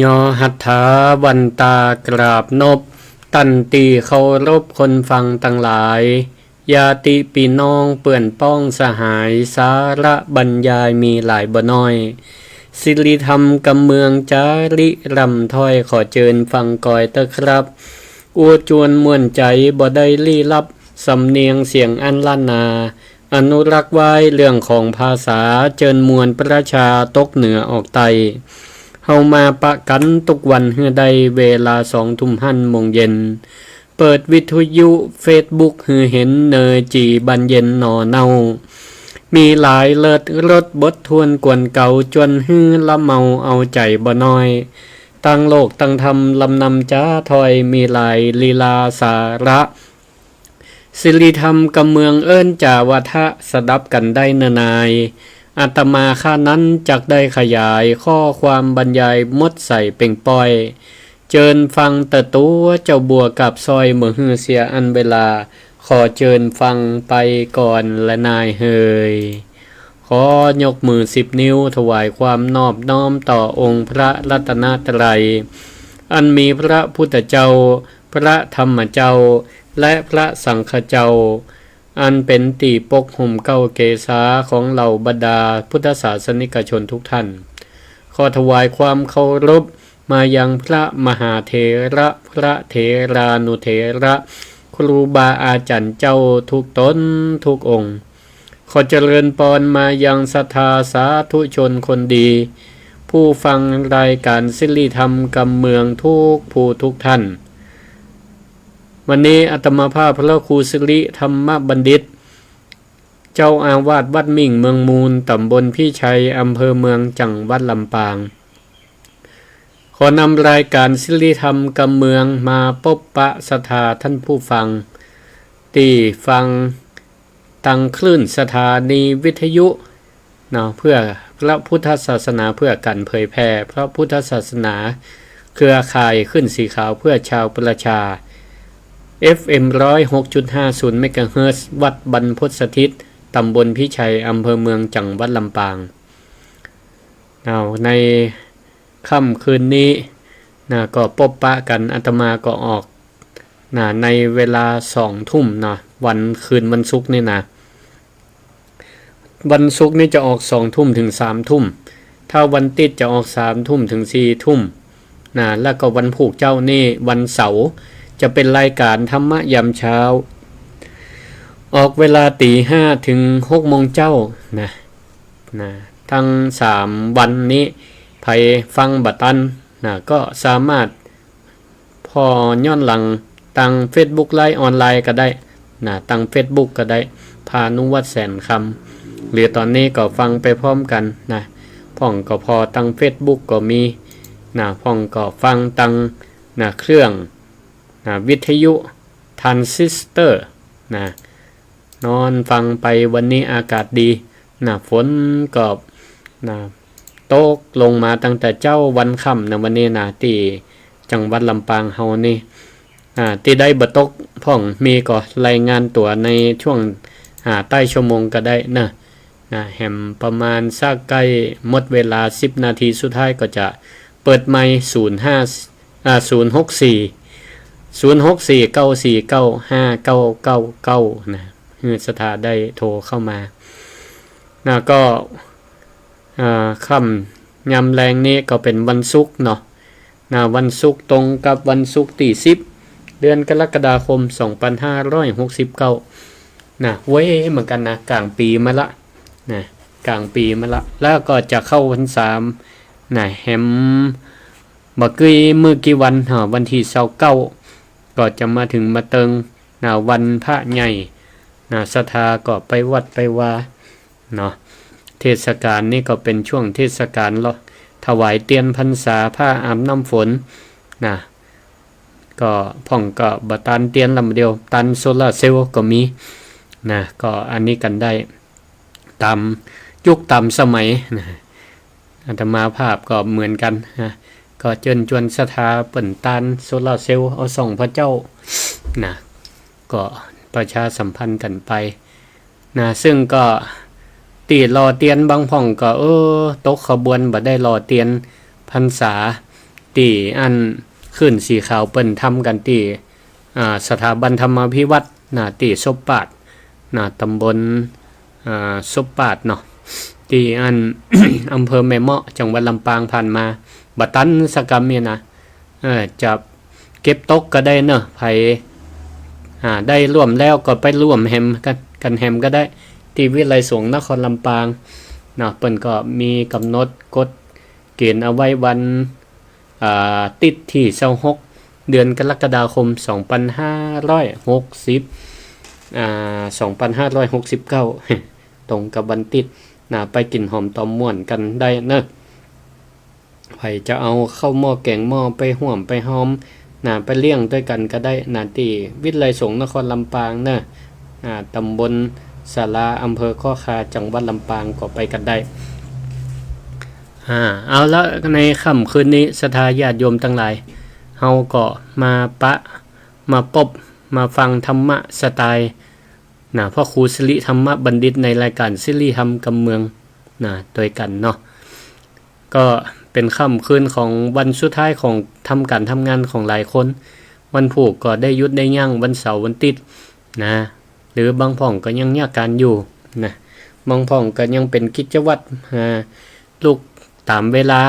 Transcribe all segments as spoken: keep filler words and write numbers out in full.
ยอหัตถาวันตากราบนบ ตันตี้เคารพคนฟังตังหลาย ญาติปี้น้องเปื้อนป้องสหาย สาระบรรยายมีหลายบ่น้อย สิริธรรมกำเมืองจ๋าริร่ำถ้อย ขอเจิญฟังกอยเต๊อะครับ อัวจวนม่วนใจ๋บ่ได้ลี้ลับ สำเนียงเสียงอันล้านนา อนุรักษ์ไว้เรื่องของภาษา เจิญมวลประชาตกเหนือออกใต้ เฮามาปะกั๋นทุกวันหื้อได้เวลาสองทุ่มหั้นโมงเย็น เปิดวิทยุเฟซบุ๊กหื้อหันเนอจี่บานเย็นหน่อเน่า มีหลายเลิศรสบททวนกวนเก่า จวนหื้อละเมาเอาใจ๋บ่น้อย ตังโลกตังธรรมลำนำจ๋าถ้อย มีหลายลีลาสาระ สิริธรรมกำเมืองเอิ้นจ๋าว่าทะ สดับกั๋นได้เนอนาย อาตมาข้านั้นจักได้ขยาย ข้อความบรรยายหมดใส่เป่งป้อย เจิญฟังเต๊อะตั๋วเจ้าบัวกาบซ้อย บ่หื้อเสียอันเวลา ขอเจิญฟังไปก่อนแลนายเหย ขอยกมือสิบนิ้วถวายความนอบน้อมต่อองค์พระรัตนตรัย อันมีพระพุทธเจ้า พระธรรมเจ้า และพระสังฆเจ้า อันเป๋นตี้ปกห่มเกล้าเกศาของเหล่าบรรดาพุทธศาสนิกชนทุกท่าน ขอถวายความเคารพมายังพระมหาเถระ พระเถรานุเถระ ครูบาอาจ๋ารย์เจ้าทุกต๋นทุกองค์ ขอเจริญปอนมายังศรัทธาสาธุชนคนดี ผู้ฟังรายการสิริธรรมกำเมืองทุกผู้ทุกท่าน วันนี้อาตมาภาพพระครูสิริธรรมบัณฑิต เจ้าอาวาสวัดมิ่งเมืองมูล ตำบลพิชัย อำเภอเมือง จังหวัดลำปาง ขอนำรายการสิริธรรมกำเมืองมาปบปะศรัทธาท่านผู้ฟัง ตี้ฟังตังคลื่นสถานีวิทยุ เนาะ เพื่อพระพุทธศาสนา เพื่อก๋านเผยแผ่พระพุทธศาสนา เครือข่ายคลื่นสีขาวเพื่อชาวประชา เอฟเอ็ม ร้อยหกจุดห้าศูนย์เมกะเฮิรตซ์ วัดบรรพตสถิต ตำบลพิชัย อำเภอเมือง จังหวัดลำปาง เอา ในค่ำคืนนี้นะ ก็ปบปะกั๋น อาตมาก็ออกนะ ในเวลาสองทุ่มนะ วันคืนวันศุกร์นี่นะ วันศุกร์นี่จะออกสองทุ่มถึงสามทุ่ม ถ้าวันติ๊ดจะออกสามทุ่มถึงสี่ทุ่มนะ แล้วก็วันพูกเจ๊านี่ วันเสาร์ จะเป๋นรายการธรรมะยามเช้า ออกเวลาตี๋ห้าถึงหกโมงเจ๊านะ นะ ตังสามวันนี้ ใผฟังบ่ตันนะ ก็สามารถผ่อย้อนหลังตังเฟซบุ๊กไลฟ์ออนไลน์ก็ได้นะ ตังเฟซบุ๊กก็ได้ พานุวัฒน์ แสนคำ หรือต๋อนนี้ก็ฟังไปพร้อมกั๋นนะ พ่องก็ผ่อตังเฟซบุ๊กก็มีนะ พ่องก็ฟังตังนะ เครื่องนะ วิทยุทรานซิสเตอร์นะ นอนฟังไป วันนี้อากาศดีนะ ฝนก็นะ ตกลงมาตั้งแต่เจ๊าวันค่ำนะ วันนี้นะ ตี้จังหวัดลำปางเฮานี่ อ่า ตี้ได้บ่ตกพ่องมีก็รายงานตั๋วในช่วง อ่า ใต้ชั่วโมงก็ได้นะ นะ แหมประมาณสักใก้หมดเวลาสิบนาทีสุดท้ายก็จะเปิดไมค์ ศูนย์ห้า อ่า ศูนย์หกสี่ ศูนย์หกสี่ เก้าสี่เก้า ห้าเก้าเก้าเก้า นะ หื้อศรัทธาได้โทรเข้ามา นะ ก็ อ่า ค่ำยามแลงนี้ก็เป๋นวันศุกร์เนาะ นะ วันศุกร์ตรงกับวันศุกร์ตี้สิบ เดือนกรกฎาคม สองพันห้าร้อยหกสิบเก้า นะ เว้ย เหมือนกั๋นนะ ก๋างปี๋มาละ นะ ก๋างปี๋มาละ แล้วก็จะเข้าพรรษา นะ แหมบ่าเกื้อมื้อกี้วัน ฮะ วันตี้ซาวเก้า ก็จะมาเถิงมาเติง นะ วันพระใหญ่ นะ ศรัทธาก็ไปวัดไปวา เนาะ เทศกาลนี้ก็เป๋นช่วงเทศกาลเลาะ ถวายเตียนพรรษา ผ้าอาบน้ำฝน นะ ก็พ่องก็บ่ตันเตียนลำเดียว ตันโซลาร์เซลล์ก็มี นะ ก็อันนี้กั๋นได้ ต๋ามยุคต๋ามสมัย นะ อาตมาภาพก็เหมือนกั๋น นะ ก็เจิญจวนศรัทธาเปิ้นตันโซลาร์เซลล์ เอาส่องพระเจ้า นะ ก็ประชาสัมพันธ์กั๋นไป นะ ซึ่งก็ตี้หล่อเตียนบางพ่องก็ เออ ตกขบวนบ่ได้หล่อเตียนพรรษา ตี้อั้นคลื่นสีขาวเปิ้นทำกั๋นตี้ อ่า สถาบันธรรมาภิวัฒน์นะ ตี้ศพปาดนะ ตำบล อ่า ศพปาดเนาะ ตี้อั้น อำเภอแม่เมาะ จังหวัดลำปาง ผ่านมา บ่ตันสักกำเนี่ยนะ เออ จะเก็บตกก็ได้เนาะ ใผ อ่า ได้ร่วมแล้วก็ไปร่วมแหมกั๋น กั๋นแหมก็ได้ ตี้วิทยาลัยสงฆ์นครลำปางเนาะ เปิ้นก็มีกำหนดกฎเกณฑ์เอาไว้วัน อ่า ติ๊ดตี้ซาวหก เดือนกรกฎาคม สองปันห้าร้อยหกสิบ อ่า สองปันห้าร้อยหกสิบเก้า ตรงกับวันติ๊ดนะ ไปกิ๋นหอมต๋อมม่วนกั๋นได้เนาะ ใผจะเอาข้าวหม้อแก๋งหม้อไปฮ่วมไปฮอมนะ ไปเลี้ยงตวยกั๋นก็ได้นะ ตี้วิทยาลัยสงฆ์นครลำปางเนาะ อ่า ตำบลศาลา อำเภอคอคา จังหวัดลำปาง ก็ไปกั๋นได้ อ่า เอาละ ในค่ำคืนนี้ ศรัทธาญาติโยมตังหลาย เฮาก็มาปะ มาปบ มาฟังธรรมะสไตล์นะ พระครูสิริธรรมบัณฑิต ในรายการสิริธรรมกำเมืองนะ ตวยกั๋นเนาะ ก็เป๋นค่ำคืนของวันสุดท้ายของทำก๋านทำงานของหลายคน วันพูกก็ได้หยุดได้ยั้ง วันเสาร์วันติ๊ดนะ หรือบางพ่องก็ยังเยียะก๋านอยู่นะ บางพ่องก็ยังเป๋นกิจวัตร อ่า ลุกต๋ามเวลา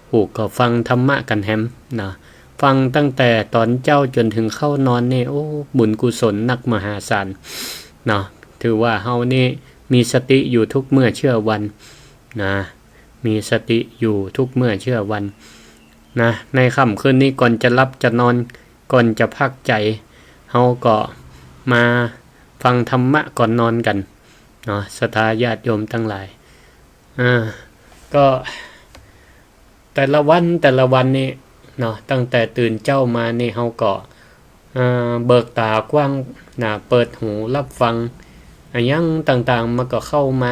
พูกก็ฟังธรรมะกั๋นแหมนะ ฟังตั้งแต่ต๋อนเจ๊าจ๋นเถิงเข้านอนนี่ โอ้ บุญกุศลนักมหาศาลเนาะ ถือว่าเฮานี่มีสติอยู่ทุกเมื่อเชื่อวันนะ มีสติอยู่ทุกเมื่อเชื่อวันนะ ในค่ำคืนนี้ก่อนจะหลับจะนอน ก่อนจะพักใจ๋ เฮาก็มาฟังธรรมะก่อนนอนกั๋นเนาะ ศรัทธาญาติโยมตังหลาย อ่า ก็แต่ละวันแต่ละวันนี่เนาะ ตั้งแต่ตื่นเจ๊ามานี่ เฮาก็ เอ่อ เบิกต๋ากว้างนะ เปิดหูฮับฟัง อะหยังต่างๆ มันก็เข้ามา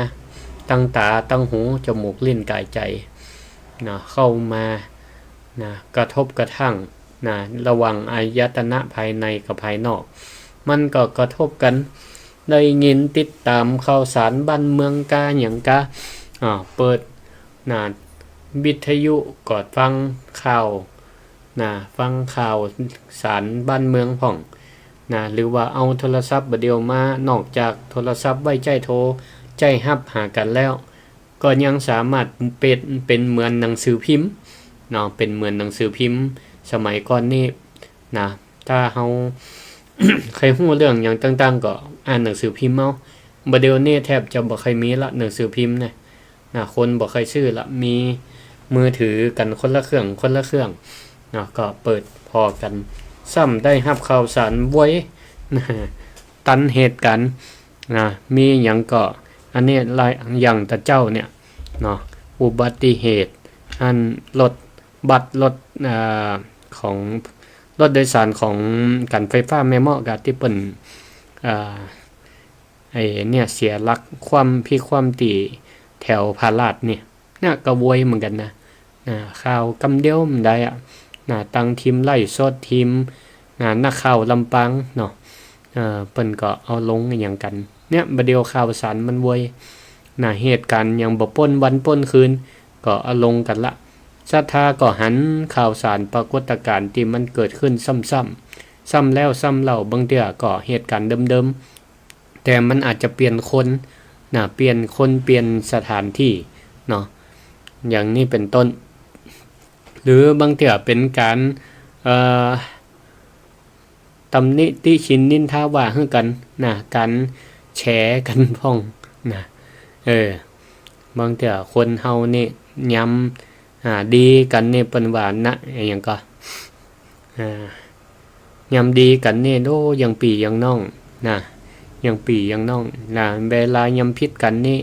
ตังต๋า ตังหู จมูก ลิ้น ก๋าย ใจ๋ นะ เข้ามา นะ กระทบกระทั่ง นะ ระหว่างอายตนะภายในกับภายนอก มันก็กระทบกั๋น ได้ยินติดต๋ามข่าวสารบ้านเมืองกาหยังกา อ่า เปิด นะ วิทยุก็ฟังข่าว นะ ฟังข่าวสารบ้านเมืองพ่อง นะ หรือว่าเอาโทรศัพท์บ่าเดี่ยวมา นอกจากโทรศัพท์ไว้ใจ๊โทร ใจ๊ฮับหากั๋นแล้ว ก็ยังสามารถเป๋น เป๋นเหมือนหนังสือพิมพ์เนาะ เป๋นเหมือนหนังสือพิมพ์สมัยก่อนนี่นะ ถ้าเฮา ใค่ฮู้เรื่องหยังต่างๆ ก็อ่านหนังสือพิมพ์เอา บ่าเดี่ยวนี้แทบจะบ่ใค่มีละ หนังสือพิมพ์นะ นะ คนบ่ใค่ซื้อละ มีมือถือกั๋นคนละเครื่อง คนละเครื่องเนาะ ก็เปิดผ่อกั๋น ซ้ำได้ฮับข่าวสารไวนะ ตันเหตุก๋ารณ์นะ มีหยังก็ อันนี้ละ อย่างตะเจ๊าเนี่ยเนาะ อุบัติเหตุ อันรถบัส รถ อ่า ของรถโดยสารของก๋านไฟฟ้าแม่เมาะกาตี้เปิ้น อ่า ไอ้เนี่ยเสียหลักคว่ำ พลิกคว่ำตี้แถวพระราชเนี่ย เนี่ยก็ไวเหมือนกั๋นนะ นะ ข่าวกำเดียวมันได้อะ นะ ตังทีมไลฟ์สด ทีม นะ นักข่าวลำปางเนาะ เอ่อ เปิ้นก็เอาลงอะหยังกั๋น เนี่ย บ่าเดี่ยวข่าวสารมันไว นะ เหตุก๋ารณ์หยังบ่ป๊นวันป๊นคืน ก็เอาลงกั๋นละ ศรัทธาก็หันข่าวสารปรากฏก๋ารณ์ตี้มันเกิดขึ้นซ้ำๆ ซ้ำแล้วซ้ำเล่า บางเตื้อก็เหตุก๋ารณ์เดิมๆ แต่มันอาจจะเปลี่ยนคนนะ เปลี่ยนคน เปลี่ยนสถานที่เนาะ อย่างนี้เป๋นต้น หรือบางเตื้อเป๋นก๋าน เอ่อ ตำหนิติฉินนินทาว่าหื้อกั๋นนะ ก๋านแฉกั๋นพ่องนะ เออ บางเตื้อคนเฮานี่ยาม อ่า ดีกั๋นนี่เปิ้นว่านะ อะหยังก็ อ่า ยามดีกั๋นนี่ โอ้ ยังปี้ยังน้องนะ ยังปี้ยังน้องนะ เวลายามผิดกั๋นนี่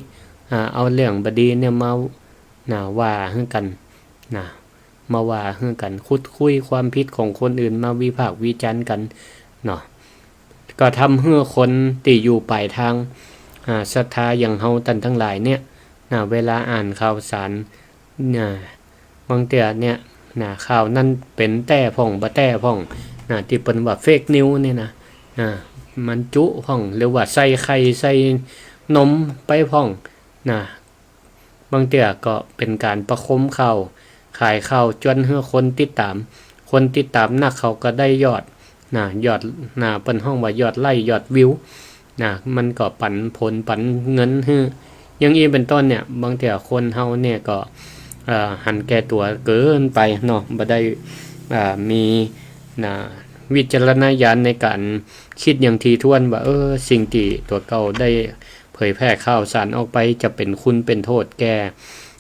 อ่า เอาเรื่องบ่ดีเนี่ยมา นะ ว่าหื้อกั๋นนะ มาว่าหื้อกั๋น ขุดคุยความผิดของคนอื่นมาวิพากษ์วิจารณ์กั๋นเนาะ ก็ทำหื้อคนตี้อยู่ป๋ายตาง อ่า ศรัทธาอย่างเฮาต้านตังหลายเนี่ยนะ เวลาอ่านข่าวสาร นะ บางเตื้อเนี่ยนะ ข่าวนั้นเป๋นแต๊พ่อง บ่แต๊พ่องนะ ตี้เปิ้นว่าเฟกนิวส์เนี่ยนะ นะ มันจุพ่อง หรือว่าใส่ไข่ใส่นมไปพ่องนะ บางเตื้อก็เป๋นก๋านประโคมข่าว ขายข่าวจวนหื้อคนติดต๋าม คนติดต๋ามนักเขาก็ได้ยอด นะ ยอด นะ เปิ้นฮ้องว่ายอดไลก์ ยอดวิว นะ มันก็ปันผลปันเงินหื้อ อย่างอี้เป๋นต้นเนี่ย บางเตื้อคนเฮาเนี่ยก็ เอ่อ หันแก่ตั๋วเกินไปเนาะ บ่ได้ อ่า มี นะ วิจารณญาณในก๋านกึ๊ดอย่างถี่ถ้วนว่า เออ สิ่งตี้ตั๋วเก่าได้เผยแพร่ข่าวสารออกไปจะเป๋นคุณเป๋นโต้ษแก่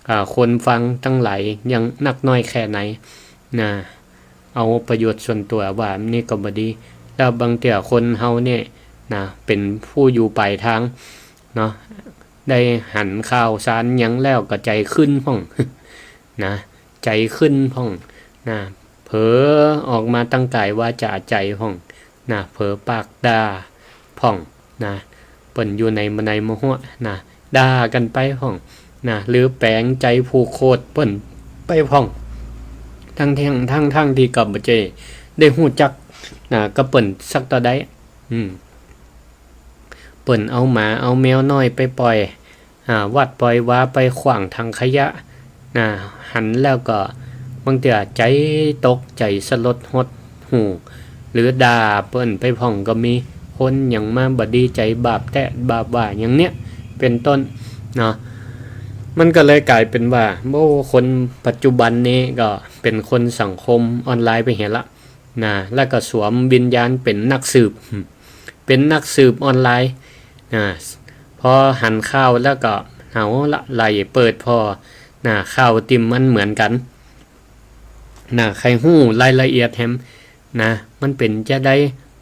อ่า คนฟังตังหลายอย่างนักน้อยแค่ไหน นะ เอาประโยชน์ส่วนตั๋วว่านี่ก็บ่ดี แล้วบางเตื้อคนเฮาเนี่ย นะ เป๋นผู้อยู่ป๋ายตาง เนาะ ได้หันข่าวสารหยังแล้วก็ใจ๋ขึ้นพ่อง นะ ใจ๋ขึ้นพ่อง นะ เผลอออกมาตังก๋ายวาจ๋าใจ๋พ่อง นะ เผลอปากด่าพ่อง นะ เปิ้นอยู่ไหนมาไหนมาฮอด นะ ด่ากั๋นไปพ่อง นะ หรือแป๋งใจ๋ผูกโขดเปิ้นไปพ่อง ตังแท่ง ตังๆ ตี้ก็บ่ใจ้ได้ฮู้จัก นะ กับเปิ้นสักเต้าใด อืม เปิ้นเอาหมาเอาแมวน้อยไปป่อย อ่า วัดป่อยวา ไปขว้างถังขยะ นะ หันแล้วก็บางเตื้อใจ๋ตกใจ๋สลดหดหู่ หรือด่าเปิ้นไปพ่องก็มี คนหยังมาบ่ดีใจ๋บาปแต๊บาปว่าอย่างเนี้ย เป๋นต้น เนาะ มันก็เลยก๋ายเป๋นว่า โอ้ คนปัจจุบันนี้ก็เป๋นคนสังคมออนไลน์ไปเหียละ นะ แล้วก็สวมวิญญาณเป๋นนักสืบ เป๋นนักสืบออนไลน์ นะ พอหันข่าวแล้วก็เอาละ ไล่เปิดผ่อ นะ ข่าวตี้มันเหมือนกั๋น นะ ใค่ฮู้รายละเอียดแหม นะ มันเป๋นจาใด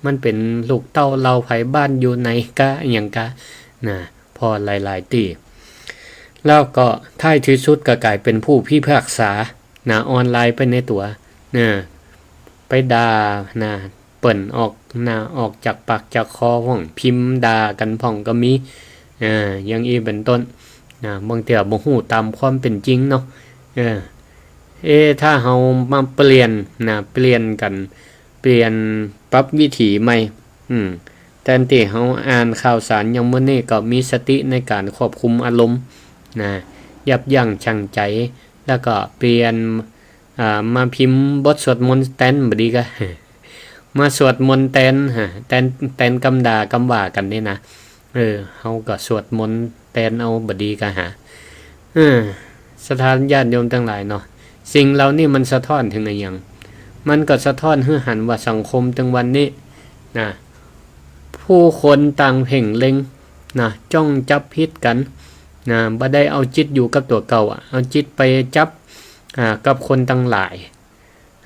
มันเป๋นลูกเต้าเหล่าใผ บ้านอยู่ไหนกา อะหยังกา นะ ผ่อหลายๆ ตี้ แล้วก็ท้ายตี้สุดก็ก๋ายเป๋นผู้พิพากษา นะ ออนไลน์ไปในตั๋ว นะ ไปด่า นะ เปิ้นออก นะ ออกจากปากจากคอพ่อง พิมพ์ด่ากั๋นพ่องก็มี อ่า อย่างอี้เป๋นต้น นะ บางเตื้อบ่ฮู้ต๋ามความเป๋นจริงเนาะ เออ เอ๊ะ ถ้าเฮามาเปลี่ยน นะ เปลี่ยนกั๋น เปลี่ยน ปรับวิถีใหม่ อืม แตนตี้เฮาอ่านข่าวสารอย่างมื้อนี้ก็มีสติในก๋านควบคุมอารมณ์ นะ ยับยั้งชั่งใจ๋ แล้วก็เปลี่ยน อ่า มาพิมพ์บทสวดมนต์แตนบ่ดีกา มาสวดมนต์แตน ฮะ แตน แตนกำด่ากำว่ากั๋นนี่นะ เออ เฮาก็สวดมนต์แตนเอาบ่ดีกาหา เออ ศรัทธาญาติโยมตังหลายเนาะ สิ่งเหล่านี้มันสะท้อนเถิงอะหยัง มันก็สะท้อนหื้อหันว่าสังคมตึงวันนี้ นะ ผู้คนต่างเพ่งเล็ง นะ จ้องจับผิดกั๋น นะ บ่ได้เอาจิตอยู่กับตั๋วเก่าอะ เอาจิตไปจับ อ่า กับคนตังหลาย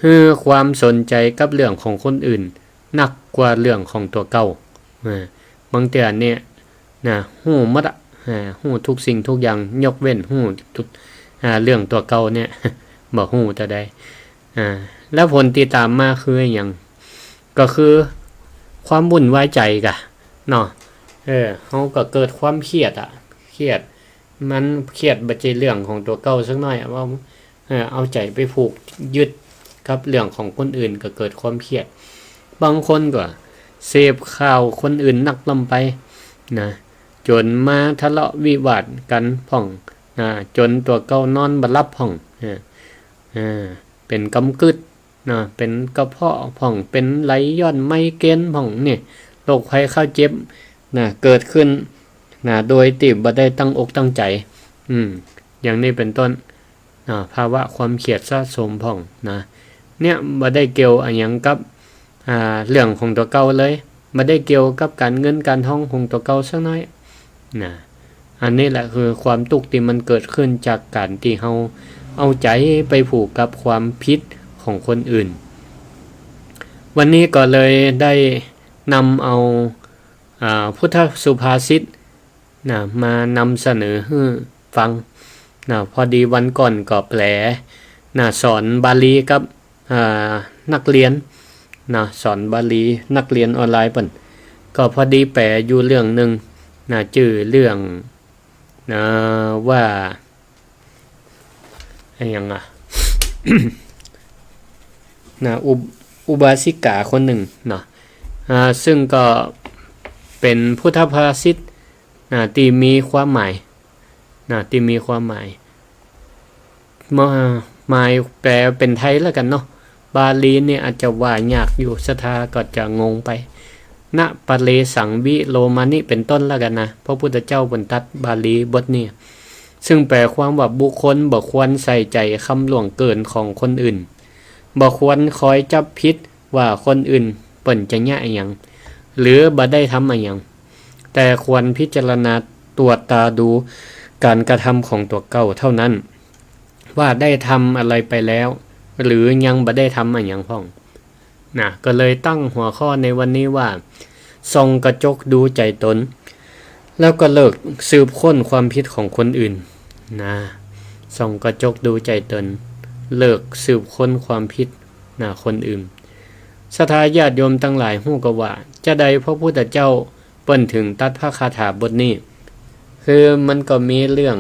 หื้อความสนใจ๋กับเรื่องของคนอื่นนักกว่าเรื่องของตั๋วเก่า อ่า บางเตื้อเนี่ย นะ ฮู้หมดอะ อ่า ฮู้ทุกสิ่งทุกอย่าง ยกเว้นฮู้ อ่า เรื่องตั๋วเก่าเนี่ย บ่ฮู้เต้าใด อ่า แล้วผลตี้ต๋ามมาคืออะหยัง ก็คือความวุ่นวายใจ๋กา เนาะ เออ เฮาก็เกิดความเครียดอะ เครียด มันเครียดบ่ใจ้เรื่องของตั๋วเก่าสักหน้อยอะ ว่า เออ เอาใจ๋ไปผูกยึดกับเรื่องของคนอื่นก็เกิดความเครียด บางคนก็เสพข่าวคนอื่นนักล้ำไป นะ จ๋นมาทะเลาะวิวาทกั๋นพ่อง นะ จ๋นตั๋วเก่านอนบ่หลับพ่อง เออ เออ เป๋นกำกึ๊ด นะ เป๋นกระเพาะพ่อง เป๋นไหลย้อนไมเกรนพ่อง นี่ โรคภัยไข้เจ็บ นะ เกิดขึ้น นะ โดยตี้บ่ได้ตั้งอกตั้งใจ๋ อืม อย่างนี้เป๋นต้น นะ ภาวะความเครียดสะสมพ่อง นะ เนี่ย บ่ได้เกี่ยวอะหยังกับ อ่า เรื่องของตั๋วเก่าเลย บ่ได้เกี่ยวกับก๋านเงินก๋านทองของตั๋วเก่าสักหน้อย นะ อันนี้แหละคือความตุ๊กข์ตี้มันเกิดขึ้นจากก๋านตี้เฮาเอาใจ๋ไปผูกกับความผิดของคนอื่น วันนี้ก็เลยได้นำเอา อ่า พุทธสุภาษิต นะ มานำเสนอหื้อฟัง นะ พอดีวันก่อนก็แปล นะ สอนบาลีกับ อ่า นักเรียน นะ สอนบาลีนักเรียนออนไลน์เปิ้น ก็พอดีแปลอยู่เรื่องนึ่ง นะ จื้อเรื่อง นะ ว่า อะหยังอะ นะ อุบ- อุบาสิกาคนนึ่งเนาะ อ่า ซึ่งก็เป๋นพุทธภาษิต นะ ตี้มีความหมาย นะ ตี้มีความหมาย เมื่อ หมายแปลเป๋นไทยแล้วกั๋นเนาะ บาลีเนี่ยอาจจะว่ายากอยู่ ศรัทธาก็จะงงไป นะปะเรสังวิโลมานิ เป๋นต้นแล้วกั๋นนะ พระพุทธเจ้าเปิ้นตรัสบาลีบทนี้ ซึ่งแปลความว่าบุคคลบ่ควรใส่ใจ๋กำล่วงเกินของคนอื่น บ่ควรคอยจับผิดว่าคนอื่นเปิ้นจะเยียะอะหยัง หรือบ่ได้ทำอะหยัง แต่ควรพิจารณาตรวจตราดูก๋านกระทำของตั๋วเก่าเต้านั้น ว่าได้ทำอะไรไปแล้ว หรือยังบ่ได้ทำอะหยังพ่อง นะ ก็เลยตั้งหัวข้อในวันนี้ว่า ส่องกระจกดูใจ๋ตน แล้วก็เลิกสืบค้นความผิดของคนอื่น นะ ส่องกระจกดูใจ๋ตน เลิกสืบค้นความผิด นะ คนอื่น ศรัทธาญาติโยมตังหลายฮู้ก่อว่า จาใดพระพุทธเจ้าเปิ้นถึงตรัสพระคาถาบทนี้ คือมันก็มีเรื่อง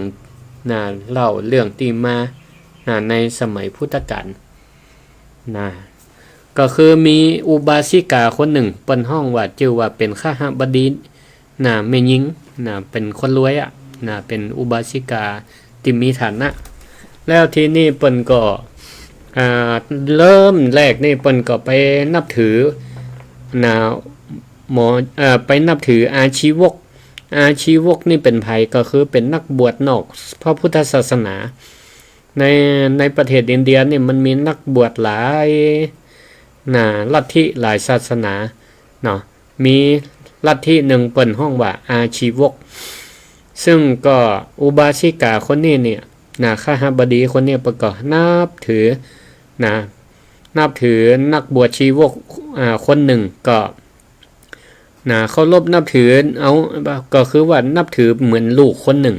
นะ เล่าเรื่องตี้มา นะ ในสมัยพุทธกาล นะ ก็คือมีอุบาสิกาคนนึ่ง เปิ้นฮ้องว่า จื้อว่าเป๋นคหบดี นะ แม่ญิง นะ เป๋นคนรวยอะ นะ เป๋นอุบาสิกาตี้มีฐานะ แล้วทีนี้เปิ้นก็ อ่า เริ่มแรกนี่เปิ้นก็ไปนับถือ นะ หมอ เอ่อ ไปนับถืออาชีวก อาชีวกนี่เป๋นใผ ก็คือเป๋นนักบวชนอกพระพุทธศาสนา ใน ในประเทศอินเดียนี่มันมีนักบวชหลาย นะ ลัทธิหลายศาสนา เนาะ มีลัทธินึ่งเปิ้นฮ้องว่าอาชีวก ซึ่งก็อุบาสิกาคนนี้เนี่ย นะ คหบดีคนนี้เปิ้นก็นับถือ นะ นับถือนักบวชชีวก อ่า คนนึ่ง ก็ นะ เคารพนับถือ เอา ก็คือว่านับถือเหมือนลูกคนนึ่ง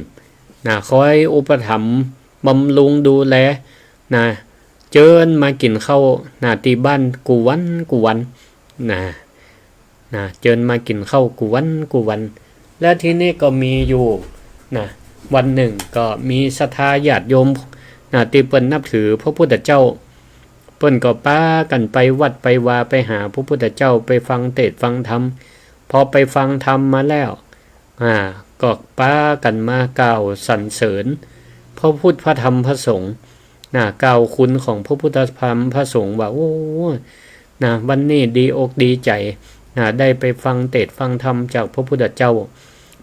นะ คอยอุปถัมภ์บำรุงดูแล นะ เจิญมากิ๋นข้าว นะ ตี้บ้านกู้วันกู้วัน นะ นะ เจิญมากิ๋นข้าวกู้วันกู้วัน และทีนี้ก็มีอยู่ นะ วันนึ่งก็มีศรัทธาญาติโยม นะ ตี้เปิ้นนับถือพระพุทธเจ้า เปิ้นก็ปากั๋นไปวัดไปวา ไปหาพระพุทธเจ้า ไปฟังเตสน์ฟังธรรม พอไปฟังธรรมมาแล้ว อ่า ก็ปากั๋นมากล่าวสรรเสริญพระพุทธพระธรรมพระสงฆ์ นะ กล่าวคุณของพระพุทธพระธรรมพระสงฆ์ว่า โอ้ นะ วันนี้ดีอกดีใจ๋ นะ ได้ไปฟังเตสน์ฟังธรรมจากพระพุทธเจ้า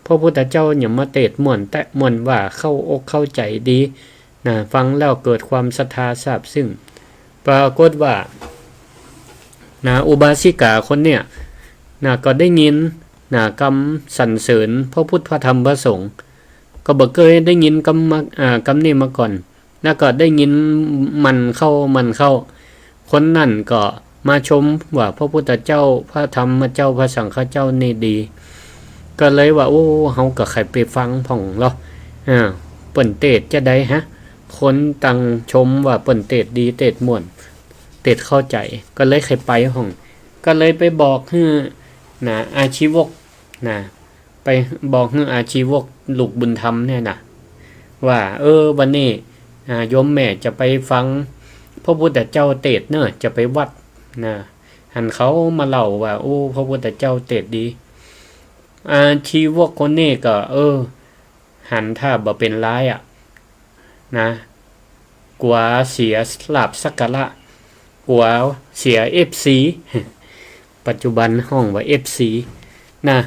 พระพุทธเจ้าเนี่ยมาเตสน์ม่วนแต๊ม่วนว่า เข้าอกเข้าใจ๋ดี นะ ฟังแล้วเกิดความศรัทธาซาบซึ้ง ปรากฏว่า นะ อุบาสิกาคนเนี่ย นะ ก็ได้ยิน นะ กำสรรเสริญพระพุทธพระธรรมพระสงฆ์ ก็บ่เกยได้ยินกำมา อ่า กำนี้มาก่อน แล้วก็ได้ยินหมั่นเข้า หมั่นเข้า คนนั้นก็มาชมว่าพระพุทธเจ้า พระธรรมเจ้า พระสังฆเจ้านี่ดี ก็เลยว่า โอ้ เฮาก็ใค่ไปฟังพ่องลอ อ่า เปิ้นเตสน์จาใดฮะ คนตังชมว่าเปิ้นเตสน์ดี เตสน์ม่วน เตสน์เข้าใจ๋ ก็เลยใค่ไปพ่อง ก็เลยไปบอกหื้อ นะ อาชีวก นะ ไปบอกหื้ออาชีวกลูกบุญธรรมเนี่ยนะ ว่า เออ วันนี้ อ่า โยมแม่จะไปฟังพระพุทธเจ้าเตสน์เน่อ จะไปวัด นะ หันเขามาเล่าว่า โอ้ พระพุทธเจ้าเตสน์ดี อาชีวกคนนี้ก็ เออ หันท่าบ่เป๋นร้ายอะ นะ กั๋วเสียลาภสักการะ กั๋วเสียเอฟซี ปัจจุบันฮ้องว่าเอฟซี นะ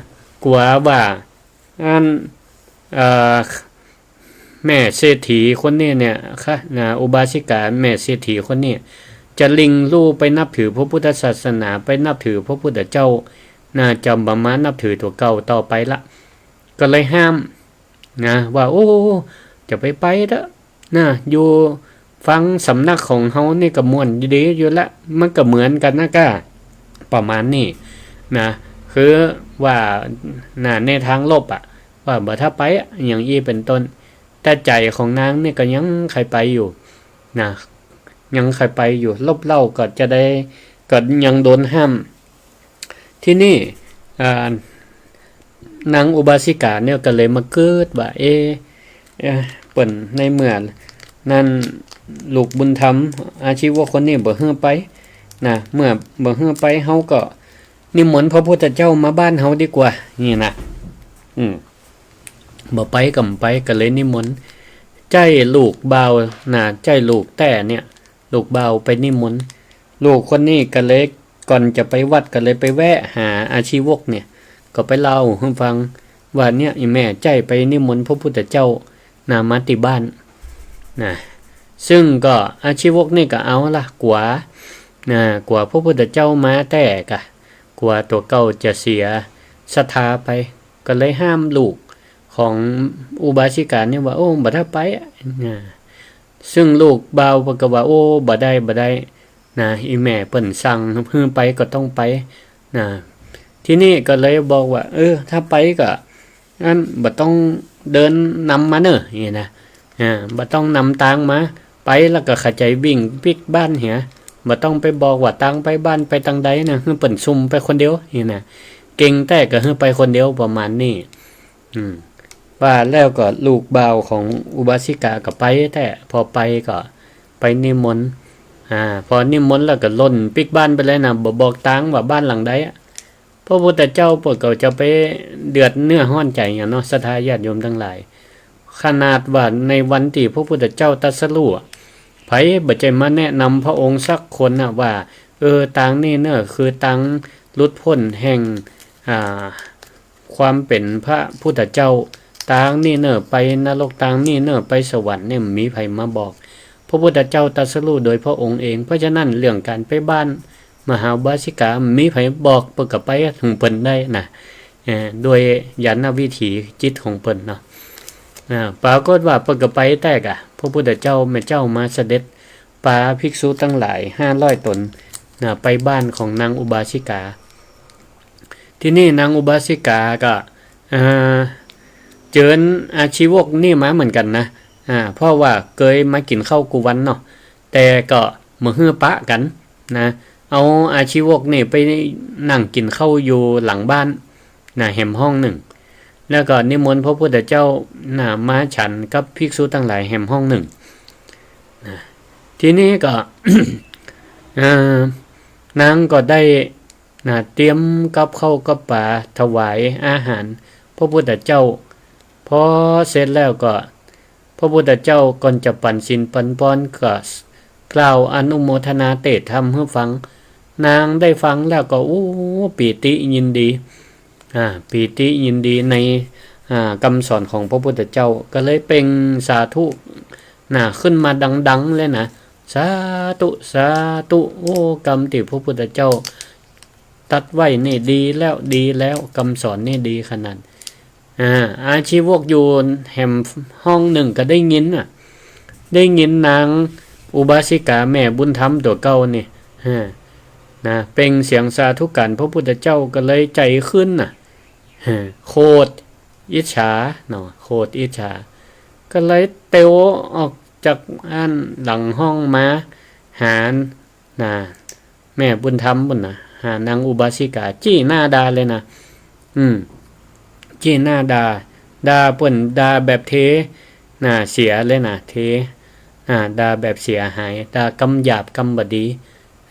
กั๋วว่า อัน เอ่อ แม่เศรษฐีคนนี้เนี่ย คะ นะ อุบาสิกาแม่เศรษฐีคนนี้ จะหลิ้งลู่ไปนับถือพระพุทธศาสนา ไปนับถือพระพุทธเจ้า นะ จะบ่มานับถือตั๋วเก่าต่อไปละ ก็เลยห้าม นะ ว่า โอ้ จะไปไปเต๊อะ นะ อยู่ฟังสำนักของเฮานี่ก็ม่วนดีอยู่ละ มันก็เหมือนกั๋นนะก้า ประมาณนี้ นะ คือว่า นะ ในทางลบอะ ว่าบ่ถ้าไปอะ อย่างอี้เป๋นต้น แต่ใจ๋ของนางนี่ก็ยังใค่ไปอยู่ นะ ยังใค่ไปอยู่ ลบเล่าก็จาใด ก็ยังโดนห้าม ทีนี้ อ่า นางอุบาสิกาเนี่ยก็เลยมากึ๊ดว่า เอ๊ะ เอ๊ะ เปิ้นในเมื่อนั้นลูกบุญธรรมอาชีวกคนนี้บ่หื้อไป นะ เมื่อบ่หื้อไป เฮาก็นิมนต์พระพุทธเจ้ามาบ้านเฮาดีกว่า นี่นะ อืม บ่ไปก็บ่ไป ก็เลยนิมนต์ ใจ๊ลูกบ่าว นะ ใจ๊ลูกแต๊เนี่ย ลูกบ่าวไปนิมนต์ ลูกคนนี้ก็เลย ก่อนจะไปวัดก็เลยไปแวะหาอาชีวกเนี่ย ก็ไปเล่าหื้อฟังว่าเนี่ย อี่แม่ใจ้ไปนิมนต์พระพุทธเจ้านะ มาตี้บ้านนะ ซึ่งก็อาชีวกนี่ก็เอาละ กั๋วนะ กั๋วพระพุทธเจ้ามาแต๊กะ กั๋วตั๋วเก่าจะเสียศรัทธาไป ก็เลยห้ามลูกของอุบาสิกาเนี่ยว่า โอ้ บ่ถ้าไปอะนะ ซึ่งลูกบ่าวเปิ้นก็ว่า โอ้ บ่ได้ บ่ได้นะ อี่แม่เปิ้นสั่งหื้อไปก็ต้องไปนะ ทีนี้ก็เลยบอกว่า เออ ถ้าไปก็ อัน บ่ต้องเดินนำมาเน่อ นี่นะ อ่า บ่ต้องนำตางมา ไปแล้วก็เข้าใจ๋วิ่งปิ๊กบ้านเหีย บ่ต้องไปบอกว่าตางไปบ้านไปตางใดนะ หื้อเปิ้นซุ่มไปคนเดียว นี่นะ เก่งแต๊ก็หื้อไปคนเดียว ประมาณนี้ อืม ว่าแล้วก็ลูกบ่าวของอุบาสิกาก็ไปแต๊ พอไปก็ไปนิมนต์ อ่า พอนิมนต์แล้วก็ล่นปิ๊กบ้านไปเลยนะ บ่บอกตางว่าบ้านหลังใดอะ พระพุทธเจ้าเปิ้นก็จะไปเดือดเนื้อฮ้อนใจ๋หยังเนาะ ศรัทธาญาติโยมตังหลาย ขนาดว่าในวันตี้พระพุทธเจ้าตรัสรู้อะ ใผบ่ใจ้มาแนะนำพระองค์สักคนนะว่า เออ ตางนี้เน่อคือตางหลุดป๊นแห่ง อ่า ความเป๋นพระพุทธเจ้า ตางนี้เน่อไปนรก ตางนี้เน่อไปสวรรค์เนี่ย บ่มีใผมาบอก พระพุทธเจ้าตรัสรู้โดยพระองค์เอง เพราะฉะนั้นเรื่องก๋านไปบ้านมหาอุบาสิกา บ่มีใผบอก เปิ้นก็ไปของเปิ้นได้นะ เอ่อ ด้วยญาณวิถีจิตของเปิ้นเนาะ อ่า ปรากฏว่าเปิ้นก็ไปแต๊กะ พระพุทธเจ้าแม่เจ้ามาเสด็จปาภิกษุตังหลายห้าร้อยต๋นนะ ไปบ้านของนางอุบาสิกา ทีนี้นางอุบาสิกาก็ เอ่อ เจิญอาชีวกนี่มาเหมือนกั๋นนะ อ่า เพราะว่าเกยมากิ๋นข้าวกู้วันเนาะ แต่ก็บ่หื้อปะกั๋นนะ เอาอาชีวกนี่ไปนั่งกิ๋นข้าวอยู่หลังบ้านนะ แหมห้องนึ่ง แล้วก็นิมนต์พระพุทธเจ้านะ มาฉันกับภิกษุตังหลายแหมห้องนึ่งนะ ทีนี้ก็ เอ่อ นางก็ได้ นะ เตรียมกับข้าวกับป๋าถวายอาหารพระพุทธเจ้า พอเสร็จแล้วก็ พระพุทธเจ้าก่อนจะปั๋นศีลปั๋นพรก็กล่าวอนุโมทนาเตศน์ธรรมหื้อฟัง นางได้ฟังแล้วก็ โอ้ ปีติยินดี อ่า ปีติยินดีใน อ่า กำสอนของพระพุทธเจ้า ก็เลยเปล่งสาธุนะ ขึ้นมาดังๆ เลยนะ สาธุ สาธุ โอ้ กำตี้พระพุทธเจ้าตรัสไว้นี่ดีแล้ว ดีแล้ว กำสอนนี่ดีขนาด อ่า อาชีวกอยู่แหมห้องนึ่งก็ได้ยินน่ะ ได้ยินนางอุบาสิกาแม่บุญธรรมตั๋วเก่านี่ อ่า นะ เปล่งเสียงสาธุก๋ารพระพุทธเจ้าก็เลยใจ๋ขึ้นน่ะ อ่า โขดอิจฉาเนาะ โขดอิจฉา ก็เลยเตียวออกจากอันหลังห้องมาหา นะ แม่บุญธรรมปุ้นนะ หานางอุบาสิกา จี้หน้าด่าเลยนะ อืม จี้หน้าด่า ด่าเปิ้น ด่าแบบเท นะ เสียเลยนะ เท อ่า ด่าแบบเสียหาย ด่ากำหยาบกำบ่ดี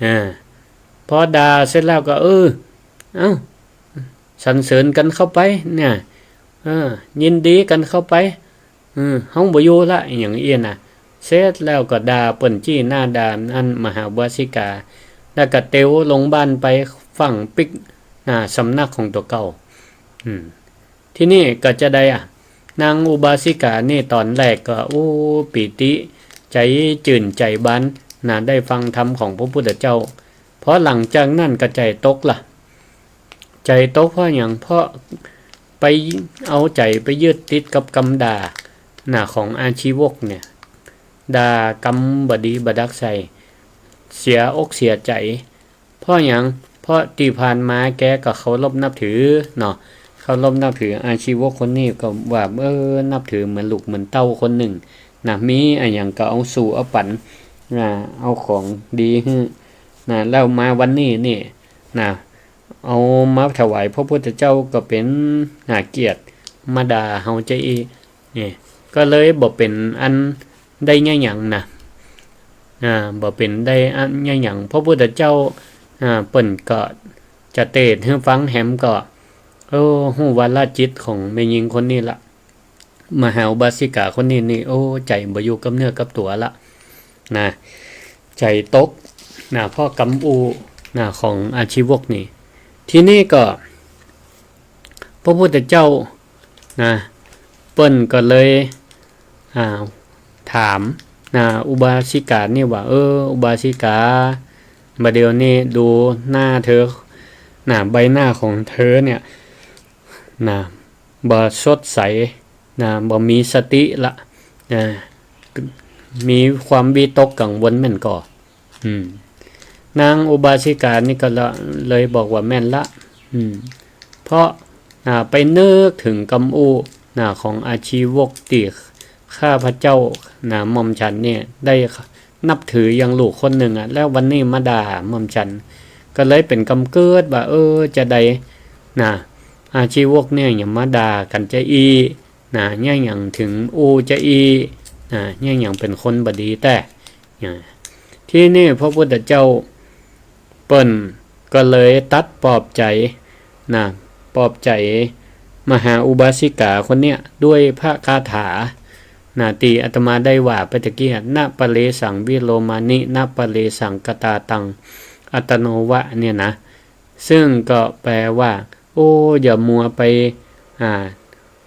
อ่า พอด่าเสร็จแล้วก็ เออ เอ้า สรรเสริญกั๋นเข้าไปเนี่ย เออ ยินดีกั๋นเข้าไป เออ เฮาบ่อยู่ละ อะหยังอี้นะ เสร็จแล้วก็ด่าเปิ้น จี้หน้าด่าอันมหาอุบาสิกา แล้วก็เตียวลงบ้านไป ฟั่งปิ๊กหน้าสำนักของตั๋วเก่า อืม ทีนี้ก็จะใดอะ นางอุบาสิกานี่ต๋อนแรกก็ โอ้ ปีติ ใจ๋จื้นใจ๋บานนะ ได้ฟังธรรมของพระพุทธเจ้า พอหลังจากนั้นก็ใจ๋ตกละ ใจ๋ตกเพราะหยัง เพราะไปเอาใจ๋ไปยึดติดกับกำด่านะ ของอาชีวกเนี่ย ด่ากำบ่ดีบ่ดักใส่ เสียอกเสียใจ๋ เพราะหยัง เพราะตี้ผ่านมาแกก็เคารพนับถือเนาะ เคารพนับถืออาชีวกคนนี้ก็ว่า เออ นับถือเหมือนลูกเหมือนเต้าคนนึ่งนะ มีอะหยังก็เอาสู่เอาปั๋น อ่า เอาของดีหื้อนะ แล้วมาวันนี้นี่นะ เอามาถวายพระพุทธเจ้าก็เป๋น อ่า เกียรติมาด่าเฮาจะอี้ นี่ ก็เลยบ่เป๋นอันได้เยียะหยังนะ อ่า บ่เป๋นได้อันเยียะหยัง พระพุทธเจ้า อ่า เปิ้นก็จะเตศน์หื้อฟังแหมก็ โอ้ ฮู้วาระจิตของแม่ญิงคนนี้ละ มหาอุบาสิกาคนนี้นี่ โอ้ ใจ๋บ่อยู่กับเนื้อกับตั๋วละ นะ ใจ๋ตกนะ เพราะกำอู้นะ ของอาชีวกนี่ ทีนี้ก็ พระพุทธเจ้านะ เปิ้นก็เลย อ่า ถามนะ อุบาสิกานี่ว่า เออ อุบาสิกา บ่าเดี่ยวนี้ดูหน้าเธอนะ ใบหน้าของเธอเนี่ยนะ บ่สดใสนะ บ่มีสติละนะ มีความวิตกกังวลแม่นก่อ อืม นางอุบาสิกานี่ก็ละ เลยบอกว่าแม่นละ อืม เพราะ อ่า ไปนึกเถิงกำอู้นะ ของอาชีวกตี้ข้าพเจ้านะ หม่อมฉันเนี่ยได้นับถืออย่างลูกคนนึ่งอะ แล้ววันนี้มาด่าหม่อมฉัน ก็เลยเป๋นกำเกิดว่า เออ จาใดนะ อาชีวกเนี่ยยังมาด่ากั๋นจาอี้นะ เยียะหยังเถิงอู้จาอี้นะ เยียะหยังเป๋นคนบ่ดีแต๊ อ่า ทีนี้พระพุทธเจ้าเปิ้นก็เลยตรัสปลอบใจ๋นะ ปลอบใจ๋มหาอุบาสิกาคนเนี้ยด้วยพระคาถานะ ตี้อาตมาได้ว่าไปตะกี้ นะปะเรสังวิโรมานิ นะปะเรสังกตาตัง อัตตโนวะ เนี่ยนะ ซึ่งก็แปลว่า โอ้ อย่ามัวไป อ่า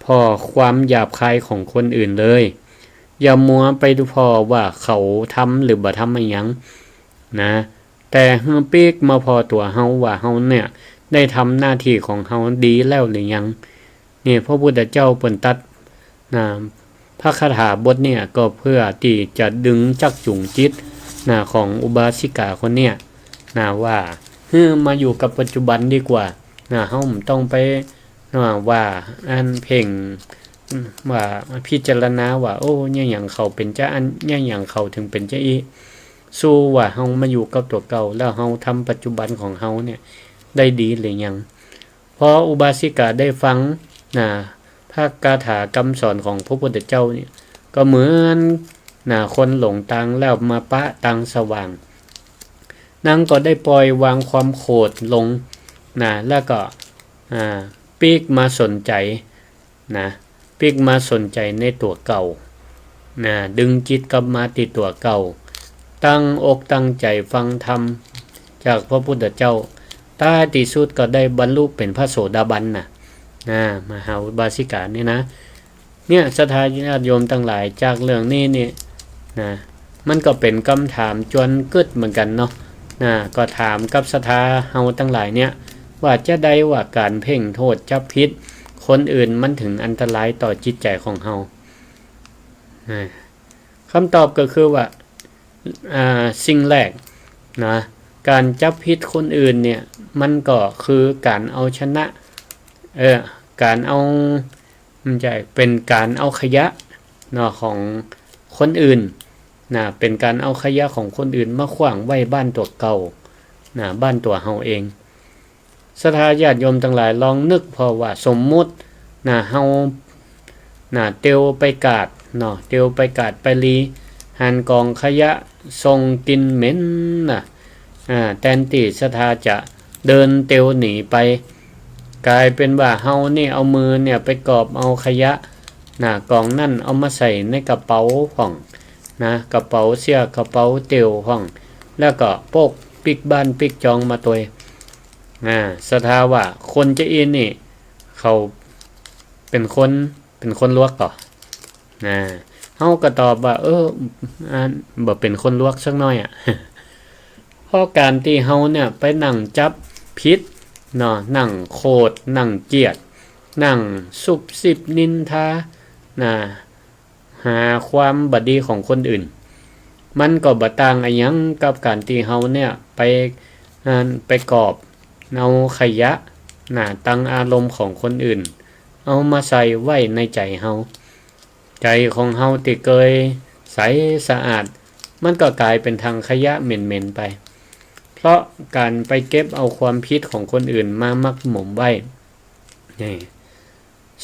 ผ่อความหยาบคายของคนอื่นเลย อย่ามัวไปผ่อว่าเขาทำหรือบ่ทำอะหยังนะ แต่หื้อปิ๊กมาผ่อตั๋วเฮาว่าเฮาเนี่ยได้ทำหน้าตี้ของเฮาดีแล้วหรือยัง นี่พระพุทธเจ้าเปิ้นตรัส นะ พระคาถาบทเนี่ยก็เพื่อตี้จะดึงจักจูงจิตนะ ของอุบาสิกาคนเนี่ยนะ ว่าหื้อมาอยู่กับปัจจุบันดีกว่านะ เฮาบ่ต้องไปนะ ว่าอันเพ่ง ว่าพิจารณาว่า โอ้ เยียะหยังเขาเป๋นจาอั้น เยียะหยังเขาเถิงเป๋นจาอี้ สู้ว่าเฮามาอยู่กับตั๋วเก่า แล้วเฮาทำปัจจุบันของเฮาเนี่ยได้ดีหรือยัง พออุบาสิกาได้ฟังนะ พระคาถากำสอนของพระพุทธเจ้าเนี่ย ก็เหมือนนะ คนหลงตางแล้วมาปะตางสว่าง นางก็ได้ปล่อยวางความโขดลงนะ แล้วก็ อ่า ปิ๊กมาสนใจ๋นะ ปิ๊กมาสนใจ๋ในตั๋วเก่านะ ดึงจิตกลับมาตี้ตั๋วเก่า ตั้งอกตั้งใจ๋ฟังธรรมจากพระพุทธเจ้า ต้ายตี้สุดก็ได้บรรลุเป๋นพระโสดาบันนะ นะ มหาอุบาสิกาเนี่ยนะ เนี่ย ศรัทธาญาติโยมตังหลาย จากเรื่องนี้เนี่ยนะ มันก็เป๋นกำถามจวนกึ๊ดเหมือนกั๋นเนาะ นะ ก็ถามกับศรัทธาเฮาตังหลายเนี่ย ว่าจาใดว่าก๋านเพ่งโต้ษจับผิดคนอื่นมันเถิงอันตรายต่อจิตใจ๋ของเฮา นะ กำตอบก็คือว่า อ่า สิ่งแรกนะ ก๋านจับผิดคนอื่นเนี่ย มันก็คือก๋านเอาชนะ เออ ก๋านเอา มันจะเป๋นก๋านเอาขยะเนาะ ของคนอื่นนะ เป๋นก๋านเอาขยะของคนอื่นมาขว้างไว้บ้านตั๋วเก่านะ บ้านตั๋วเฮาเอง ศรัทธาญาติโยมตังหลายลองนึกผ่อว่า สมมุตินะ เฮานะ เตียวไปกาดเนาะ เตียวไปกาดไปลี หันก๋องขยะส่งกลิ่นเหม็นนะ อ่า แตนตี้ศรัทธาจะเดินเตียวหนีไป ก๋ายเป๋นว่าเฮานี่เอามือเนี่ยไปกอบเอาขยะนะ ก๋องนั้นเอามาใส่ในกระเป๋าพ่องนะ กระเป๋าเสื้อ กระเป๋าเตียวพ่อง แล้วก็โป๊กปิ๊กบ้านปิ๊กจองมาตวย อ่า ศรัทธาว่าคนจาอี้นี่ เขาเป๋นคน เป๋นคนลวกก่อ นะ เฮาก็ตอบว่า เออ อัน บ่เป๋นคนลวกสักหน้อยอะ เพราะก๋านตี้เฮาเนี่ยไปนั่งจับผิดเนาะ นั่งโขด นั่งเจียด นั่งซุบซิบนินทานะ หาความบ่ดีของคนอื่น มันก็บ่ต่างอะหยังกับก๋านตี้เฮาเนี่ยไป อัน ไปกอบเอาขยะนะ ตังอารมณ์ของคนอื่น เอามาใส่ไว้ในใจ๋เฮา ใจ๋ของเฮาตี้เกยใสสะอาด มันก็ก๋ายเป๋นถังขยะเหม็นๆ ไป เพราะก๋านไปเก็บเอาความผิดของคนอื่นมาหมักหมมไว้ นี่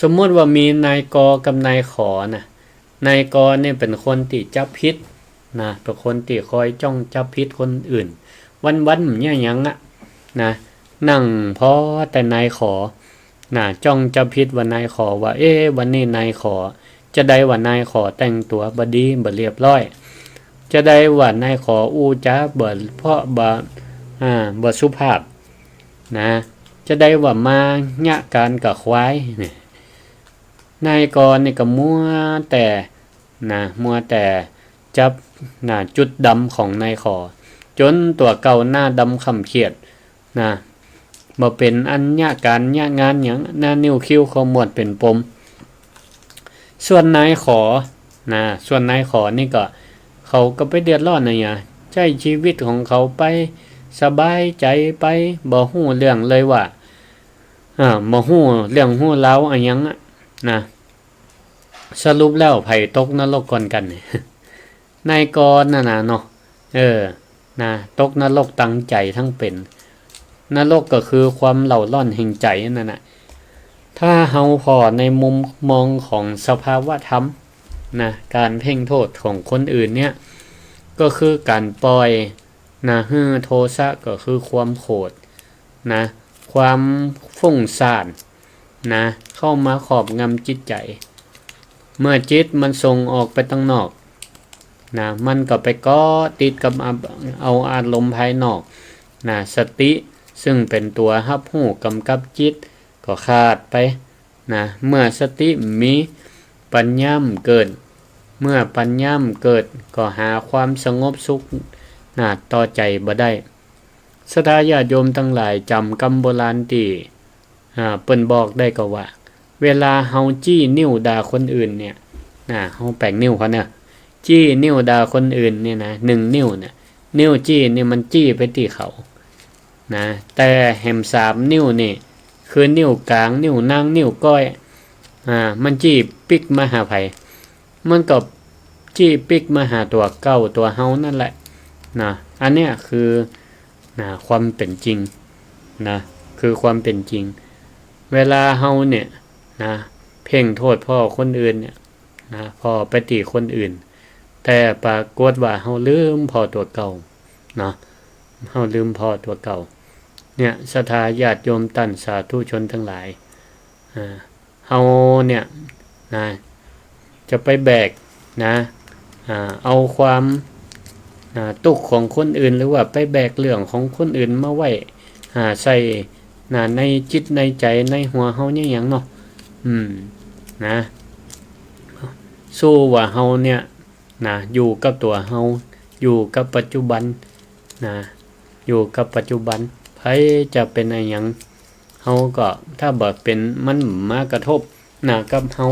สมมุติว่ามีนายกอกับนายขอนะ นายกอเนี่ยเป๋นคนตี้จับผิดนะ เป๋นคนตี้คอยจ้องจับผิดคนอื่น วันๆ บ่เยียะหยังอะนะ นั่งผ่อแต่นายขอนะ จ้องจับผิดว่านายขอว่า เอ๊ะ วันนี้นายขอ จาใดว่านายขอแต่งตั๋วบ่ดี บ่เรียบร้อย จาใดว่านายขออู้จ๋าบ่เพราะ บ่ อ่า บ่สุภาพ นะ จาใดว่ามาเยียะก๋านกับควาย นายกอนี่ก็มัวแต่ นะ มัวแต่จับ นะ จุดดำของนายขอ จ๋นตั๋วเก่าหน้าดำค่ำเขียด นะ บ่เป๋นอันเยียะก๋านเยียะงานหยัง หน้านิ้วคิ้วขมวดเป๋นปม ส่วนนายขอ นะ ส่วนนายขอนี่ก็ เขาก็ไปเดือดร้อนอะหยัง ใจ๊จีวิตของเขาไป สบายใจ๋ไป บ่ฮู้เรื่องเลยว่า อ่า บ่ฮู้เรื่องฮู้ราวอะหยังอะ นะ สรุปแล้วใผตกนรกก่อนกั๋น นายกอนั่นน่ะเนาะ เออ นะ ตกนรกตังใจ๋ตังเป๋น นรกก็คือความเล่าร้อนแห่งใจ๋นั่นน่ะ ถ้าเฮาผ่อในมุมมองของสภาวะธรรม นะ ก๋านเพ่งโต้ษของคนอื่นเนี่ย ก็คือก๋านปล่อย นะ หื้อโทสะก็คือความโขด นะ ความฟุ้งซ่าน นะ เข้ามาครอบงำจิตใจ๋ เมื่อจิตมันส่งออกไปตังนอก นะ มันก็ไปเกาะติดกับ เอาอารมณ์ภายนอก นะ สติซึ่งเป๋นตั๋วฮับฮู้ก๋ำกับจิตก็ขาดไป นะ เมื่อสติมี ปัญญาบ่เกิด เมื่อปัญญาบ่เกิดก็หาความสงบสุข นะ ต่อใจ๋บ่ได้ ศรัทธาญาติโยมตังหลายจ๋ำกำโบราณตี้ อ่า เปิ้นบอกได้ก่อว่า เวลาเฮาจี้นิ้วด่าคนอื่นเนี่ย นะ เฮาแป๋งนิ้วเขาเนี่ย จี้นิ้วด่าคนอื่นเนี่ยนะ นึ่งนิ้วเนี่ย นิ้วจี้เนี่ยมันจี้ไปตี้เขา นะ แต่แหมสามนิ้วนี่ คือนิ้วก๋าง นิ้วนาง นิ้วก้อย อ่า มันจี้ปิ๊กมาหาใผ มันก็จี้ปิ๊กมาหาตั๋วเก่าตั๋วเฮานั่นแหละ นะ อันเนี้ยคือ นะ ความเป๋นจริง นะ คือความเป๋นจริง เวลาเฮาเนี่ย นะ เพ่งโต้ษผ่อคนอื่นเนี่ย นะ ผ่อไปตี้คนอื่น แต่ปรากฏว่าเฮาลืมผ่อตั๋วเก่า เนาะ เฮาลืมผ่อตั๋วเก่า เนี่ย ศรัทธาญาติโยมต้านสาธุชนตังหลาย อ่า เฮาเนี่ย นะ จะไปแบก นะ อ่า เอาความ อ่า ตุ๊กข์ของคนอื่น หรือว่าไปแบกเรื่องของคนอื่นมาไว้ อ่า ใส่ นะ ในจิตในใจ๋ในหัวเฮาเนี่ยหยังเนาะ อืม นะ สู้ว่าเฮาเนี่ย นะ อยู่กับตั๋วเฮา อยู่กับปัจจุบัน นะ อยู่กับปัจจุบัน ใผจะเป๋นอะหยัง เฮาก็ ถ้าบ่เป๋น มันมากระทบ นะ กับเฮา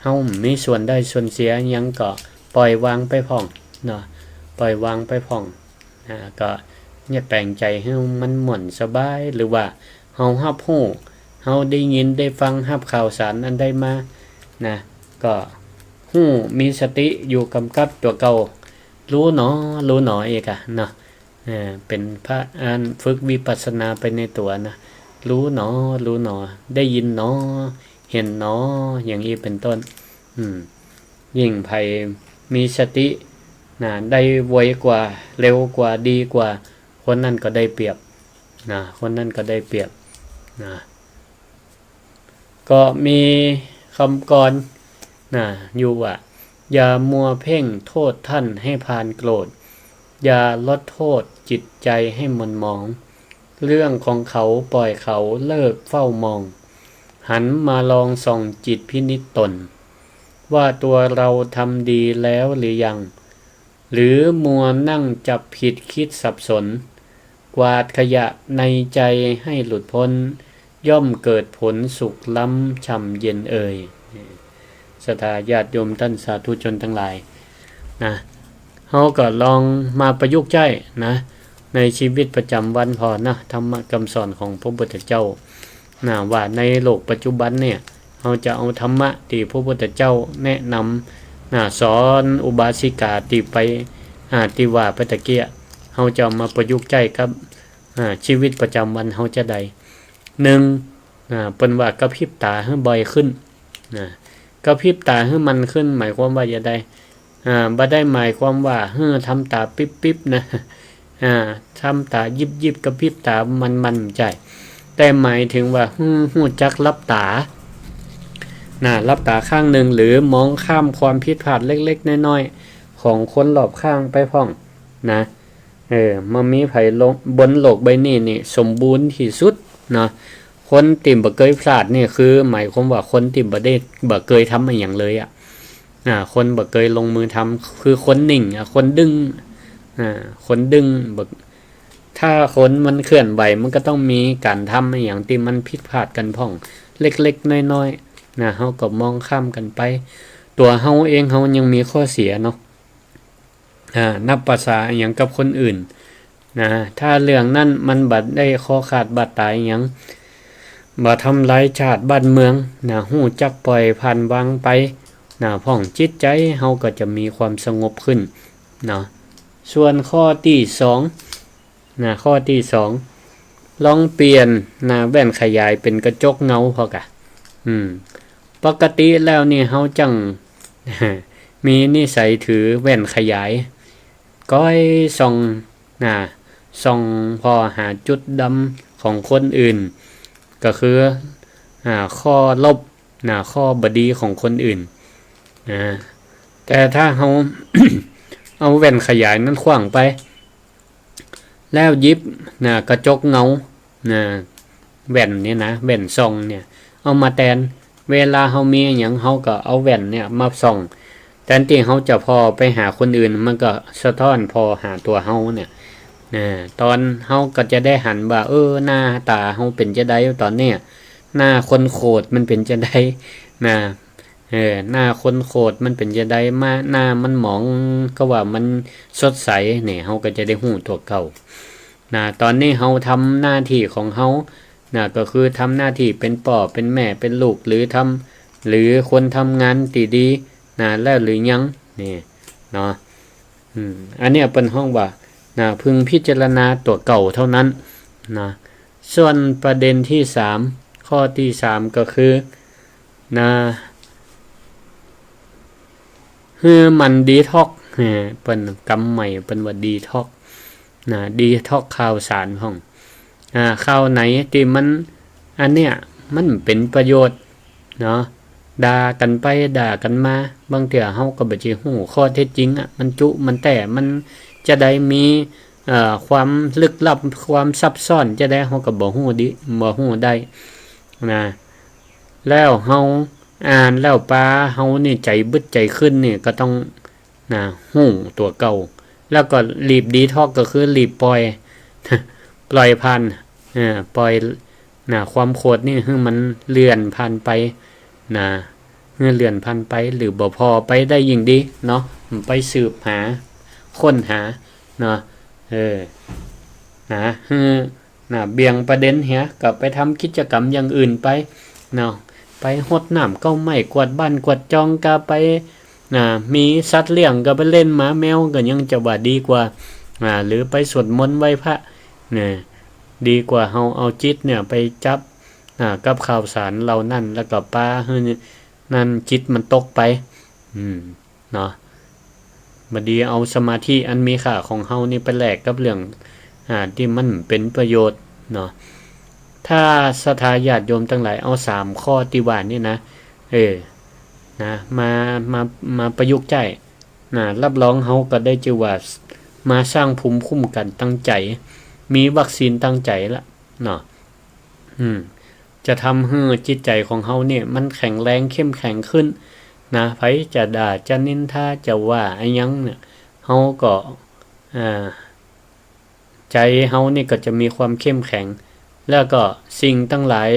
เฮามีส่วนได้ส่วนเสียหยังก็ปล่อยวางไปพ่อง เนาะ ปล่อยวางไปพ่อง นะ ก็เนี่ยแป๋งใจ๋หื้อมันม่วนสบาย หรือว่าเฮาฮับฮู้ เฮาได้ยินได้ฟัง ฮับข่าวสารอันใดมา นะ ก็ฮู้ มีสติอยู่ก๋ำกับตั๋วเก่า ฮู้หนอ ฮู้หนอ เอกอะ เนาะ เออ เป๋นพระอันฝึกวิปัสสนาไปในตั๋วนะ ฮู้หนอ ฮู้หนอ ได้ยินหนอ หันหนอ อย่างอี้เป๋นต้น อืม ยิ่งใผมีสติ นะ ได้ไวกว่า เร็วกว่า ดีกว่า คนนั้นก็ได้เปรียบ นะ คนนั้นก็ได้เปรียบ นะ ก็มีกำกรอน นะ อยู่ว่า อย่ามัวเพ่งโทษท่านให้พาลโกรธ อย่าลดโทษจิตใจให้หม่นหมอง เรื่องของเขาปล่อยเขาเลิกเฝ้ามอง หันมาลองส่องจิตพินิจตน ว่าตัวเราทำดีแล้วหรือยัง หรือมัวนั่งจับผิดคิดสับสน กวาดขยะในใจให้หลุดพ้น ย่อมเกิดผลสุขล้ำช่ำเย็นเอย ศรัทธาญาติโยมต้านสาธุชนตังหลาย นะ เฮาก็ลองมาประยุกต์ใจ๊นะ ในชีวิตประจ๋ำวันพ่องนะ ธรรมะกำสอนของพระพุทธเจ้า นะ ว่าในโลกปัจจุบันเนี่ย เฮาจะเอาธรรมะตี้พระพุทธเจ้าแนะนำ นะ สอนอุบาสิกาตี้ไป อ่า ตี้ว่าไปตะเกียะ เฮาจะเอามาประยุกต์ใจ๊กับ อ่า ชีวิตประจ๋ำวันเฮาจาใด นึ่ง อ่า เปิ้นว่ากระพริบต๋าหื้อบ่อยขึ้น นะ กระพริบต๋าหื้อมันขึ้น หมายความว่าจาใด อ่า บ่ได้หมายความว่าหื้อทำต๋าปิ๊บๆ นะ อ่า ทำต๋ายิบๆ กระพริบต๋ามันๆ บ่ใจ้ แต่หมายถึงว่าหื้อ ฮู้จักหลับต๋า นะ หลับต๋าข้างนึ่ง หรือมองข้ามความผิดพลาดเล็กๆ น้อยๆ ของคนรอบข้างไปพ่องนะ เออ บ่มีใผลง บนโลกใบนี้นี่สมบูรณ์ตี้สุดเนาะ คนตี้บ่เกยพลาดนี่คือหมายความว่าคนตี้บ่ได้ บ่เกยทำอะหยังเลยอะ อ่า คนบ่เกยลงมือทำ คือคนนิ่งอะ คนดึ้ง อ่า คนดึ้ง บ่ ถ้าคนมันเคลื่อนไหว มันก็ต้องมีก๋านทำอะหยังตี้มันผิดพลาดกั๋นพ่อง เล็กๆ น้อยๆ นะ เฮาก็มองข้ามกั๋นไป ตั๋วเฮาเองเฮายังมีข้อเสียเนาะ อ่า นับประสาอะหยังกับคนอื่นนะ ถ้าเรื่องนั้นมันบ่ได้คอขาดบาดต๋ายอะหยัง บ่ทำลายชาติบ้านเมืองนะ ฮู้จักปล่อยผ่านวางไปนะ พ่องจิตใจ๋เฮาก็จะมีความสงบขึ้นเนาะ ส่วนข้อตี้สองนะ ข้อตี้สอง ลองเปลี่ยนนะ แว่นขยายเป๋นกระจกเงาพ่องกะ อืม ปกติแล้วนี่เฮาจั้ง มีนิสัยถือแว่นขยาย ก้อยส่องนะ ส่องผ่อหาจุดดำของคนอื่น ก็คือ อ่า ข้อลบนะ ข้อบ่ดีของคนอื่นนะ แต่ถ้าเฮา เอาแว่นขยายนั้นขว้างไป แล้วหยิบนะ กระจกเงานะ แว่นเนี่ยนะ แว่นส่องเนี่ย เอามาแตน เวลาเฮามีอะหยัง เฮาก็เอาแว่นเนี่ยมาส่อง แตนตี้เฮาจะผ่อไปหาคนอื่น มันก็สะท้อนผ่อหาตั๋วเฮาเนี่ยนะ ตอนเฮาก็จะได้หันว่า เออ หน้าต๋าเฮาเป๋นจาใดต๋อนเนี้ย หน้าคนโขดมันเป๋นจาใดนะ เออ หน้าคนโขดมันเป๋นจาใด มา หน้ามันหมอง ก็ว่ามันสดใสเนี่ย เฮาก็จะได้ฮู้ตั๋วเก่านะ ต๋อนนี้เฮาทำหน้าตี้ของเฮานะ ก็คือทำหน้าตี้เป๋นป้อ เป๋นแม่ เป๋นลูก หรือทำ หรือคนทำงานตี้ดีนะ แล้วหรือยัง นี่เนาะ อืม อันเนี้ยเปิ้นฮ้องว่านะ พึงพิจารณาตั๋วเก่าเท่านั้นนะ ส่วนประเด็นตี้สาม ข้อตี้สามก็คือนะ หื้อมันดีท็อกซ์ เออ เปิ้นกำใหม่เปิ้นว่าดีท็อกซ์นะ ดีท็อกซ์ข่าวสารพ่อง อ่า ข่าวไหนตี้มัน อันเนี้ย มันเป๋นประโยชน์เนาะ ด่ากั๋นไปด่ากั๋นมา บางเตื้อเฮาก็บ่ใจ้ฮู้ข้อเท็จจริงอะ มันจุมันแต้ มันจาใด มี เอ่อ ความลึกลับ ความซับซ้อนจาใด เฮาก็บ่ฮู้ดี บ่ฮู้ได้นะ แล้วเฮาอ่านแล้วปาเฮานี่ใจ๋บึดใจ๋ขึ้นนี่ ก็ต้อง นะ ฮู้ตั๋วเก่า แล้วก็รีบดีท็อกซ์ ก็คือรีบปล่อย ปล่อยผ่าน เออ ปล่อย นะ ความโขดนี่หื้อมันเลื่อนผ่านไปนะ หื้อเลื่อนผ่านไป หรือบ่ผ่อไปได้ยิ่งดีเนาะ ไปสืบหา ค้นหาเนาะ เออ นะ หื้อ นะ เบี่ยงประเด็นเหีย ก็ไปทำกิจกรรมอย่างอื่นไปเนาะ ไปฮดน้ำเก๊าไม้ กวาดบ้านกวาดจอง ก็ไป นะ มีสัตว์เลี้ยงก็ไปเล่น หมาแมวก็ยังจะว่าดีกว่า อ่า หรือไปสวดมนต์ไหว้พระเนี่ย ดีกว่าเฮาเอาจิตเนี่ยไปจับ อ่า กับข่าวสารเหล่านั้น แล้วก็ปาหื้อนั่นจิตมันตกไป อืม เนาะ บ่ดีเอาสมาธิอันมีค่าของเฮานี่ไปแลกกับเรื่อง อ่า ตี้มันเป๋นประโยชน์เนาะ ถ้าศรัทธาญาติโยมตังหลายเอาสามข้อตี้ว่านี่นะ เออ นะ มา มา มาประยุกต์ใจ๊นะ รับรองเฮาก็ได้จื้อว่ามาสร้างภูมิคุ้มกันตางใจ๋ มีวัคซีนตางใจ๋ละเนาะ อืม จะทำหื้อจิตใจ๋ของเฮาเนี่ยมันแข็งแรงเข้มแข็งขึ้นนะ ใผจะด่าจะนินทาจะว่าอะหยังเนี่ย เฮาก็ อ่า ใจ๋เฮานี่ก็จะมีความเข้มแข็ง แล้วก็สิ่งตังหลาย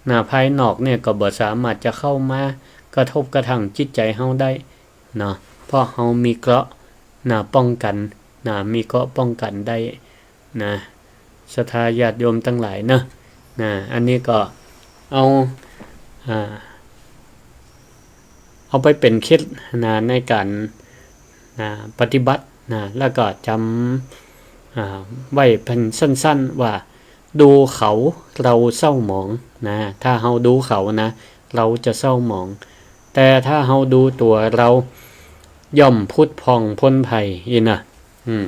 นะ ภายนอกเนี่ยก็บ่สามารถจะเข้ามากระทบกระทั่งจิตใจ๋เฮาได้เนาะ เพราะเฮามีเกราะนะ ป้องกันนะ มีเกราะป้องกันได้ นะ ศรัทธาญาติโยมตังหลายเนาะ นะ อันนี้ก็เอา อ่า เอาไปเป๋นเคล็ดนะ ในก๋าน นะ ปฏิบัตินะ แล้วก็จ๋ำ อ่า ไว้เป๋นสั้นๆ ว่า ดูเขาเราเศร้าหมองนะ ถ้าเฮาดูเขานะ เราจะเศร้าหมอง แต่ถ้าเฮาดูตั๋วเรา ย่อมผุดผ่องพ้นภัย อี้นะ อืม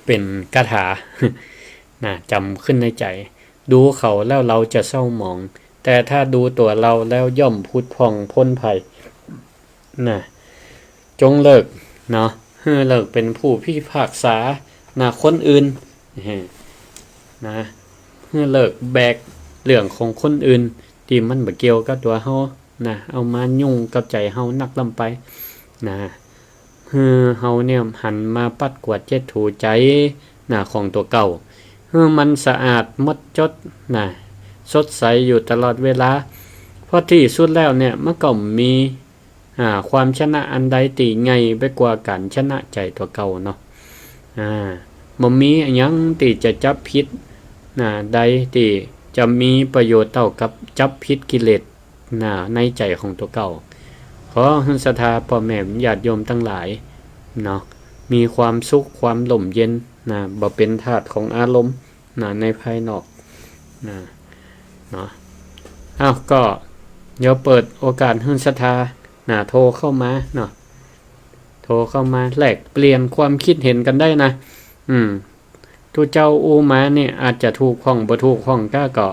เป๋นคาถา นะ จ๋ำขึ้นในใจ๋ ดูเขาแล้วเราจะเศร้าหมอง แต่ถ้าดูตั๋วเราแล้วย่อมผุดผ่องพ้นภัย นะ จงเลิก เนาะ หื้อเลิกเป๋นผู้พิพากษา นะ คนอื่น เออ นะ หื้อเลิกแบกเรื่องของคนอื่นตี้มันบ่เกี่ยวกับตั๋วเฮา นะ เอามายุ่งกับใจ๋เฮานักล้ำไป นะ หื้อเฮาเนี่ยหันมาปัดกวาดเช็ดถูใจ๋ นะ ของตั๋วเก่า หื้อมันสะอาดหมดจด นะ สดใสอยู่ตลอดเวลา เพราะตี้สุดแล้วเนี่ยมันก็บ่มี อ่า ความชนะอันใดตี้ใหญ่ไปกว่าก๋านชนะใจ๋ตั๋วเก่าเนาะ อ่า บ่มีอะหยังตี้จะจับผิด นะ ใดตี้จะมีประโยชน์เต้ากับจับผิดกิเลส นะ ในใจ๋ของตั๋วเก่า ขอหื้อศรัทธาป้อแม่ญาติโยมตังหลาย เนาะ มีความสุขความร่มเย็น นะ บ่เป๋นทาสของอารมณ์ นะ ในภายนอก นะ เนาะ อ้าว ก็เดี๋ยวเปิดโอกาสหื้อศรัทธา นะ โทรเข้ามาเนาะ โทรเข้ามาแลกเปลี่ยนความคิดเห็นกั๋นได้นะ อืม ตุ๊เจ้าอู้มาเนี่ยอาจจะถูกพ่องบ่ถูกพ่องก้าก็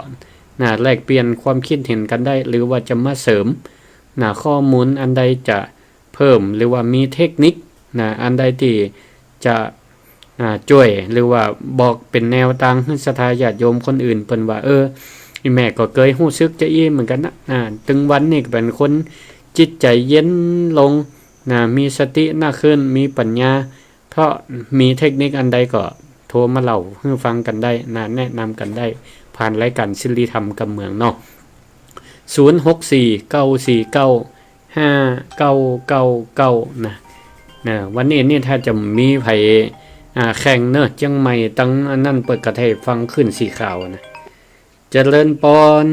นะ แลกเปลี่ยนความคิดเห็นกั๋นได้ หรือว่าจะมาเสริม นะ ข้อมูลอันใดจะเพิ่ม หรือว่ามีเทคนิค นะ อันใดตี้จะ อ่า จ้วย หรือว่าบอกเป๋นแนวตางหื้อศรัทธาญาติโยมคนอื่นเปิ้นว่า เออ อี่แม่ก็เกยฮู้สึกจาอี้เหมือนกั๋นนะ อ่า ตึงวันนี้ก็เป๋นคนจิตใจ๋เย็นลง นะ มีสตินักขึ้น มีปัญญา เพราะมีเทคนิคอันใดก็โทรมาเล่าหื้อฟังกั๋นได้ นะ แนะนำกั๋นได้ ผ่านรายก๋านสิริธรรมกำเมืองเนาะ ศูนย์หกสี่ เก้าสี่เก้า ห้าเก้าเก้าเก้า นะ นะ วันนี้นี่ถ้าจะมีใผ อ่า แข่งเนาะ เจียงใหม่ตังอันนั้นเปิ้นก็ได้ฟังคลื่นสีขาวนะ เจริญปอน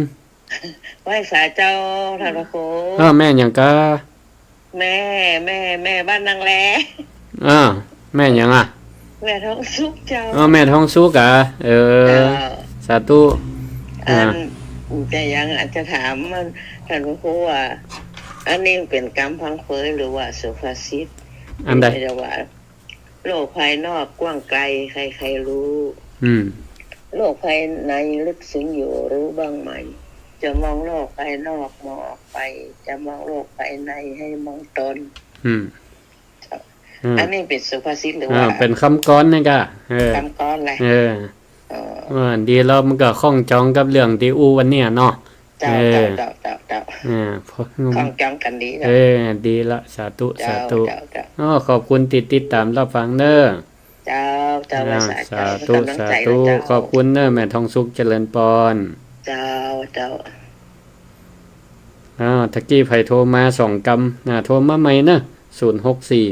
ไหว้สาเจ้า ท่านพระครู อ้าว แม่หยังกา แม่ แม่ แม่บ้านนางแล อ้าว แม่หยังอะ แม่ทองสุขเจ้า อ้าว แม่ทองสุขอะ เออ เจ้า สาธุ อัน อ่า จะยังอาจจะถามมัน ท่านพระครูว่า อันนี้เป๋นกำพังเฟยหรือว่าสุภาษิต อันใด ที่จะว่า โลกภายนอกกว้างไกลใครๆรู้ อืม โลกภายในลึกซึ้งอยู่รู้บ้างไหม จะมองโลกภายนอกมองออกไป จะมองโลกภายในให้มองตน อืม อืม อันนี้เป๋นสุภาษิตหรือ อ่า ว่า เป๋นกำกรอนนี่กา เออ กำกรอนแหละ เออ เออ เออ ดีแล้วมันก็ข้องจองกับเรื่องตี้อู้วันเนี้ยเนาะ เจ้า เออ เจ้า เจ้า เจ้า เออ พอ ข้องจองกั๋นดีเจ้า เออ ดีละ สาธุ เจ้า สาธุ เจ้า เจ้า อ้อ ขอบคุณตี้ติดต๋ามรับฟังเน้อ เจ้า เจ้า อ่า ไหว้สาเจ้า สาธุ กำลังใจ๋ สาธุ เจ้า ขอบคุณเน้อ แม่ทองสุข เจริญปอน เจ้า เจ้า อ้าว ตะกี้ใผโทรมาสองกำ นะ โทรมาใหม่เน้อ ศูนย์หกสี่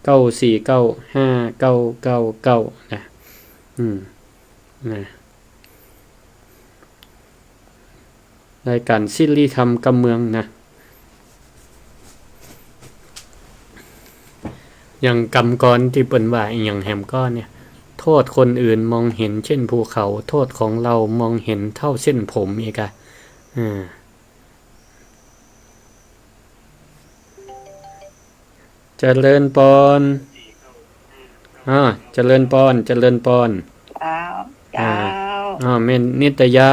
เก้าสี่เก้า ห้าเก้าเก้าเก้า นะ อืม นะ รายก๋านสิริธรรมกำเมืองนะ อย่างกำกรอนตี้เปิ้นว่าอะหยังแหมก้อเนี่ย โทษคนอื่นมองเห็นเช่นภูเขา โทษของเรามองเห็นเท่าเส้นผม อีกอะ อ่า เจริญปอน อ่า เจริญปอน เจริญปอน เจ้า อ่า เจ้า อ่า แม่นิตยา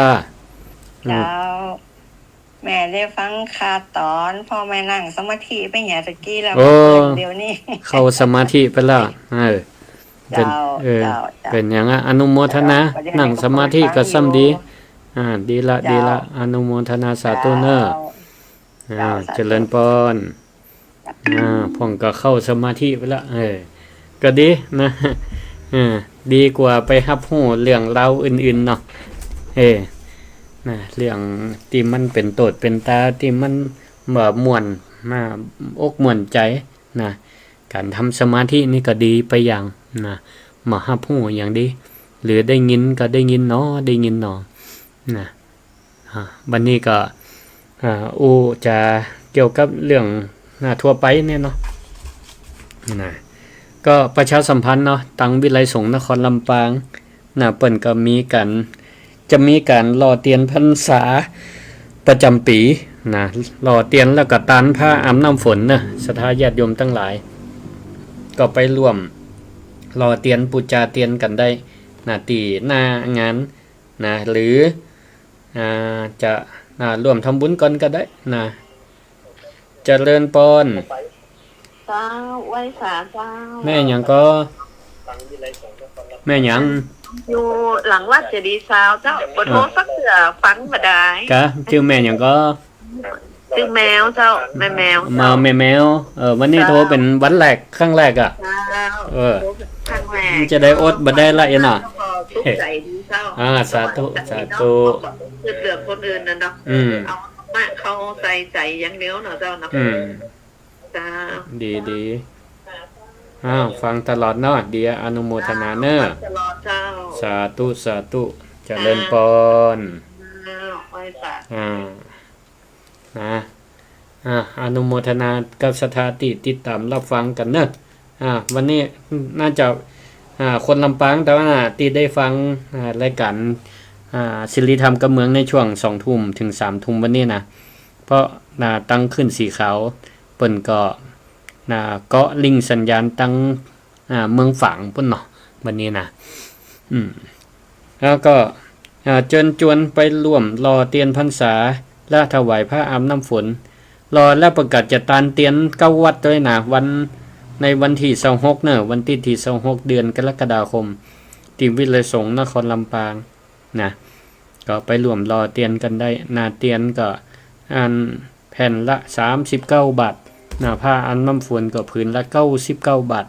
เจ้า อืม แม่ได้ฟังคาต๋อน พ่อแม่นั่งสมาธิไปเหียตะกี้แล้ว โอ้ เดี๋ยวนี้ เข้าสมาธิไปแล้ว เออ เป๋น เจ้า เออ เจ้า เจ้า เป๋นหยังอะ อนุโมทนา เจ้า นั่งสมาธิก็ซ้ำดี อ่า ดีละ เจ้า ดีละ อนุโมทนาสาธุเน้อ เจ้า อ่า เจ้า สาธุ เจริญปอน อ่า พ่องก็เข้าสมาธิไปละ เออ ก็ดีนะ เออ ดีกว่าไปฮับฮู้เรื่องราวอื่นๆเนาะ เออ นะ เรื่องตี้มันเป๋นโต้ษเป๋นตา ตี้มันบ่ม่วน มาอกม่วนใจ๋นะ ก๋านทำสมาธินี่ก็ดีไปอย่างนะ มาฮับฮู้อย่างดี หรือได้ยินก็ได้ยินหนอ ได้ยินหนอ นะ อ่า บัดนี้ก็ อ่า อู้จ๋าเกี่ยวกับเรื่อง นะ ทั่วไปเนี่ยเนาะ นะ ก็ประชาสัมพันธ์เนาะ ตังวิทยาลัยสงฆ์นครลำปาง นะ เปิ้นก็มีก๋าน จะมีก๋านหล่อเตียนพรรษาประจ๋ำปี๋ นะ หล่อเตียนแล้วก็ตานพระอาบน้ำฝนเนาะ ศรัทธาญาติโยมตังหลาย ก็ไปร่วมหล่อเตียนปู๋จาเตียนกั๋นได้ นะ ตี้หน้างาน นะ หรือ อ่า จะ อ่า ร่วมทำบุญก่อนก็ได้นะ เจริญปอน ส เจ้า ไหว้สาเจ้า แม่หยังก่อ แม่หยัง อยู่หลังวัดเจดีย์ซาวเจ้า บ่โทรสักเทื่อ ฟังบ่ได้ กะ จื้อแม่หยังก่อ จื้อแมวเจ้า แม่แมว มา แม่แมว เออ วันนี้โทรเป๋นวันแรก ครั้งแรกอะ เจ้า เออ โทรเป๋นครั้งแรก จะได้อดบ่ได้ละเอ็นน่ะ ตุ๊กใจดีเจ้า อ่า สาธุ สาธุ เรื่องคนอื่นน่ะเนาะ อืม เอามาเข้าใส่ใจอย่างเดียวเนาะเจ้าเนาะ อืม เจ้า ดี ดี อ้าว ฟังตลอดเนาะ เดี๋ยวอนุโมทนาเนาะ ตลอดเจ้า สาธุ สาธุ เจริญปอน เจ้า ไหว้สา อ่า นะ อ่า อนุโมทนากับศรัทธาตี้ติดตามรับฟังกั๋นเนาะ อ่า วันนี้น่าจะ อ่า คนลำปาง แต่ว่าตี้ได้ฟัง อ่า รายก๋าน อ่า สิริธรรมกับเมืองในช่วงสองทุ่มเถิงสามทุ่มวันนี้นะ เพราะ อ่า ตังคลื่นสีขาว เปิ้นก็ อ่า เกาะลิงก์สัญญาณตัง อ่า เมืองฝางปู๊นเนาะ วันนี้นะ อืม แล้วก็ อ่า เจิญจวนไปร่วมหล่อเตียนพรรษา และถวายผ้าอาบน้ำฝน หล่อและประกาศจะตานเตียนเก้าวัดตวยนะ วัน ในวันตี้ซาวหกเนาะ วันตี้ตี้ซาวหก เดือนกรกฎาคม ตี้วิทยาลัยสงฆ์นครลำปาง นะ ก็ไปร่วมหล่อเตียนกั๋นได้ หน้าเตียนก็ อัน แผ่นละสามสิบเก้าบาท นะ ผ้าอาบน้ำฝนก็ผืนละเก้าสิบเก้าบาท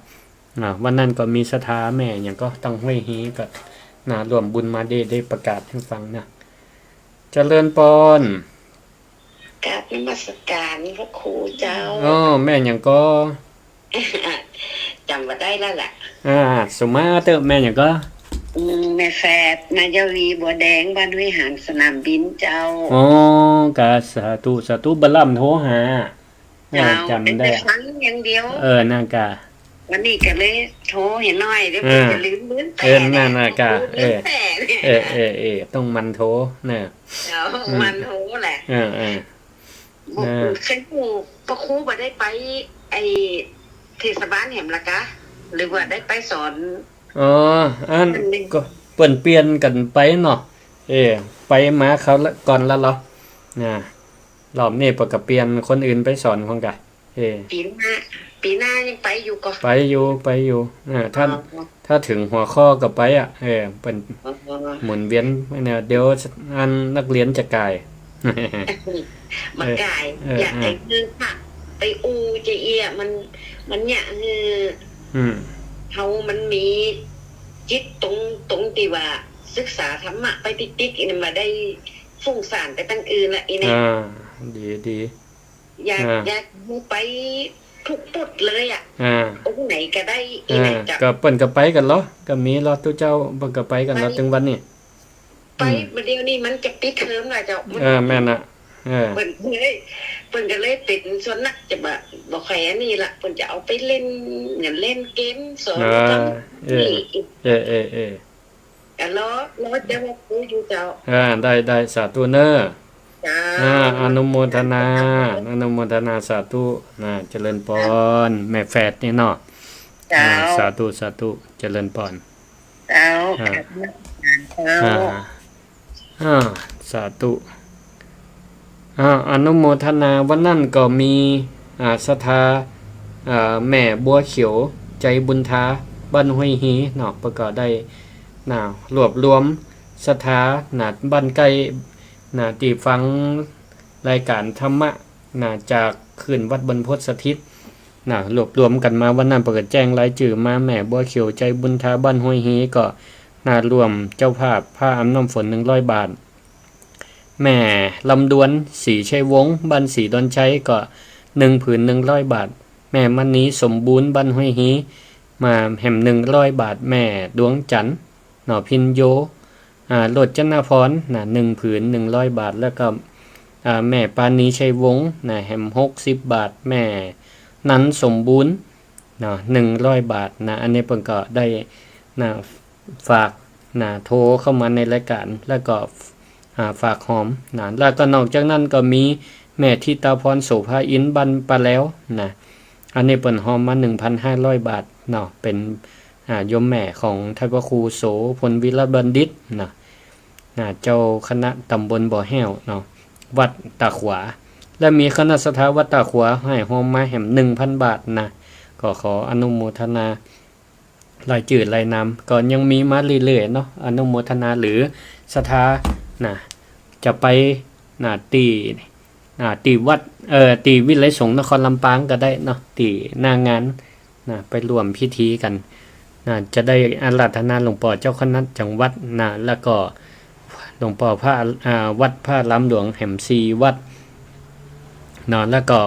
นะ วันนั้นก็มีศรัทธาแม่หยังก่อ ตังห้วยฮีก็ นะ ร่วมบุญมาได้ ได้ประกาศหื้อฟังนะ เจริญปอน กราบนมัสการพระครูเจ้า อ้อ แม่หยังก่อ จ๋ำบ่ได้แล้วล่ะ อ่า สุมาเต๊อะ แม่หยังก่อ อืม แม่แฝด มายาวี บัวแดง บ้านห้วยหาน สนามบินเจ้า อ๋อ กา สาธุ สาธุ บ่าล่ำโทรหา เจ้า อ่า จ๋ำได้ แต่ฟังอย่างเดียว เออ นั่นกา วันนี้ก็เลยโทรหื้อหน่อย เดี๋ยว อ่า จะลืม ลืมแต๊ เออ นั่นน่ะกา ลืมแต๊เนี่ย เออ เออ เออ ต้องหมั่นโทรนะ เจ้า อืม หมั่นโทรแหละ เออ เออ บ่ นะ เซิ่งพระครูบ่ได้ไป ไอ้ เทศบาลแหมละกา หรือว่าได้ไปสอน อ๋อ อัน อันนี้ ก็เปิ้นเปลี่ยนกั๋นไปเนาะ เออ ไปมาคราวละก่อนละเหรอ นะ รอบนี้เปิ้นก็เปลี่ยนคนอื่นไปสอนพ่องกา เออ ปี๋หน้า ปี๋หน้ายังไปอยู่ก่อ ไปอยู่ ไปอยู่ อ่า ถ้า อ๋อ ถ้าเถิงหัวข้อก็ไปอะ เออ เปิ้น อ๋อ หมุนเวียนเนี่ย เดี๋ยวอันนักเรียนจะก่าย บ่ก่าย เออ อยากหื้อ เออ พระไปอู้จะเอี้ย มัน มันอยากหื้อ อืม เฮามันมีจิตตรง ตรงตี้ว่าศึกษาธรรมะไปติ๊กๆ อีนี่มาได้ฟุ้งซ่านไปตังอื่นละอีนี่ อ่า ดี ดี อยาก อ่า อยากหื้อไปทุกปุดเลยอะ อ่า องค์ไหนก็ได้อีนี่ อ่า เจ้า ก็เปิ้นก็ไปกั๋นเหรอ ก็มีเหรอ ตุ๊เจ้าเปิ้นก็ไปกั๋นเหรอ ไป ตึงวันนี้ ไป อืม มาเดี๋ยวนี้มันจะปิดเทอมแล้วเจ้า มัน เออ แม่นน่ะ เออ เปิ้นก็เลย เปิ้นก็เลยเป๋นส่วนนักจะบ่ บ่ค่อยอันนี้ละ เปิ้นจะเอาไปเล่น เหมือนเล่นเกมสอน อ่า ธรรมะ เออ นี่ เออ เออ เออ ก็รอ รอเจ้าว่าคุยอยู่เจ้า อ่า ได้ ได้ สาธุเน้อ เจ้า อ่า อนุโมทนา อนุโมทนา สาธุนะ เจริญปอน แม่แฝดนี่เนาะ เจ้า อ่า สาธุ สาธุ เจริญปอน เจ้า อ่า เจ้า อ่า อ่า สาธุ อ่า อนุโมทนา วันนั้นก็มี อ่า ศรัทธา อ่า แม่บัวเขียว ใจบุญทา บ้านห้วยฮีเนาะ เปิ้นก็ได้ น่ะ รวบรวมศรัทธา น่ะ บ้านใก้ น่ะ ตี้ฟังรายก๋านธรรมะ น่ะ จากคลื่นวัดบรรพตสถิต น่ะ รวบรวมกั๋นมา วันนั้นเปิ้นก็แจ้งรายจื้อมา แม่บัวเขียว ใจบุญทา บ้านห้วยฮี ก็ น่ะ ร่วมเจ้าภาพผ้าอาบน้ำฝนหนึ่งร้อยบาท แม่ลำดวน ศรีชัยวงศ์ บ้านศรีดอนชัย ก็หนึ่งผืนหนึ่งร้อยบาท แม่มณีสมบูรณ์ บ้านห้วยฮี มาแหมหนึ่งร้อยบาท แม่ดวงจันทร์ หน่อพิญโญ อ่า โรจนพร น่ะ หนึ่งผืนหนึ่งร้อยบาท แล้วก็ อ่า แม่ปานีชัยวงศ์ น่ะ แหมหกสิบบาท แม่นันสมบูรณ์ เนาะ หนึ่งร้อยบาท น่ะ อันนี้เปิ้นก็ได้ น่ะ ฝาก น่ะ โทรเข้ามาในรายก๋าน แล้วก็ อ่า ฝากหอม น่ะ แล้วก็นอกจากนั้นก็มีแม่ธิตาพร โสภาอินทร์ บ้านป่าแลว น่ะ อันนี้เปิ้นหอมมาหนึ่งพันห้าร้อยบาท เนาะ เป๋น อ่า โยมแม่ของท่านพระครูโสภณวีรบัณฑิต น่ะ น่ะ เจ้าคณะตำบลบ่อแห้วเนาะ วัดตาขวา และมีคณะศรัทธาวัดตาขวาหื้อหอมมาแหมหนึ่งพันบาท น่ะ ก็ขออนุโมทนา รายจื้อรายนามก็ยังมีมาเรื่อยๆ เนาะ อนุโมทนา หรือศรัทธา นะ จะไป นะ ตี้ นะ ตี้วัด เอ่อ ตี้วิทยาลัยสงฆ์นครลำปางก็ได้เนาะ ตี้หน้างาน นะ ไปร่วมพิธีกั๋น นะ จะได้อาราธนาหลวงป้อเจ้าคณะจังหวัด นะ แล้วก็หลวงป้อพระ อ่า วัดพระอารามหลวงแหมสี่วัด เนาะ แล้วก็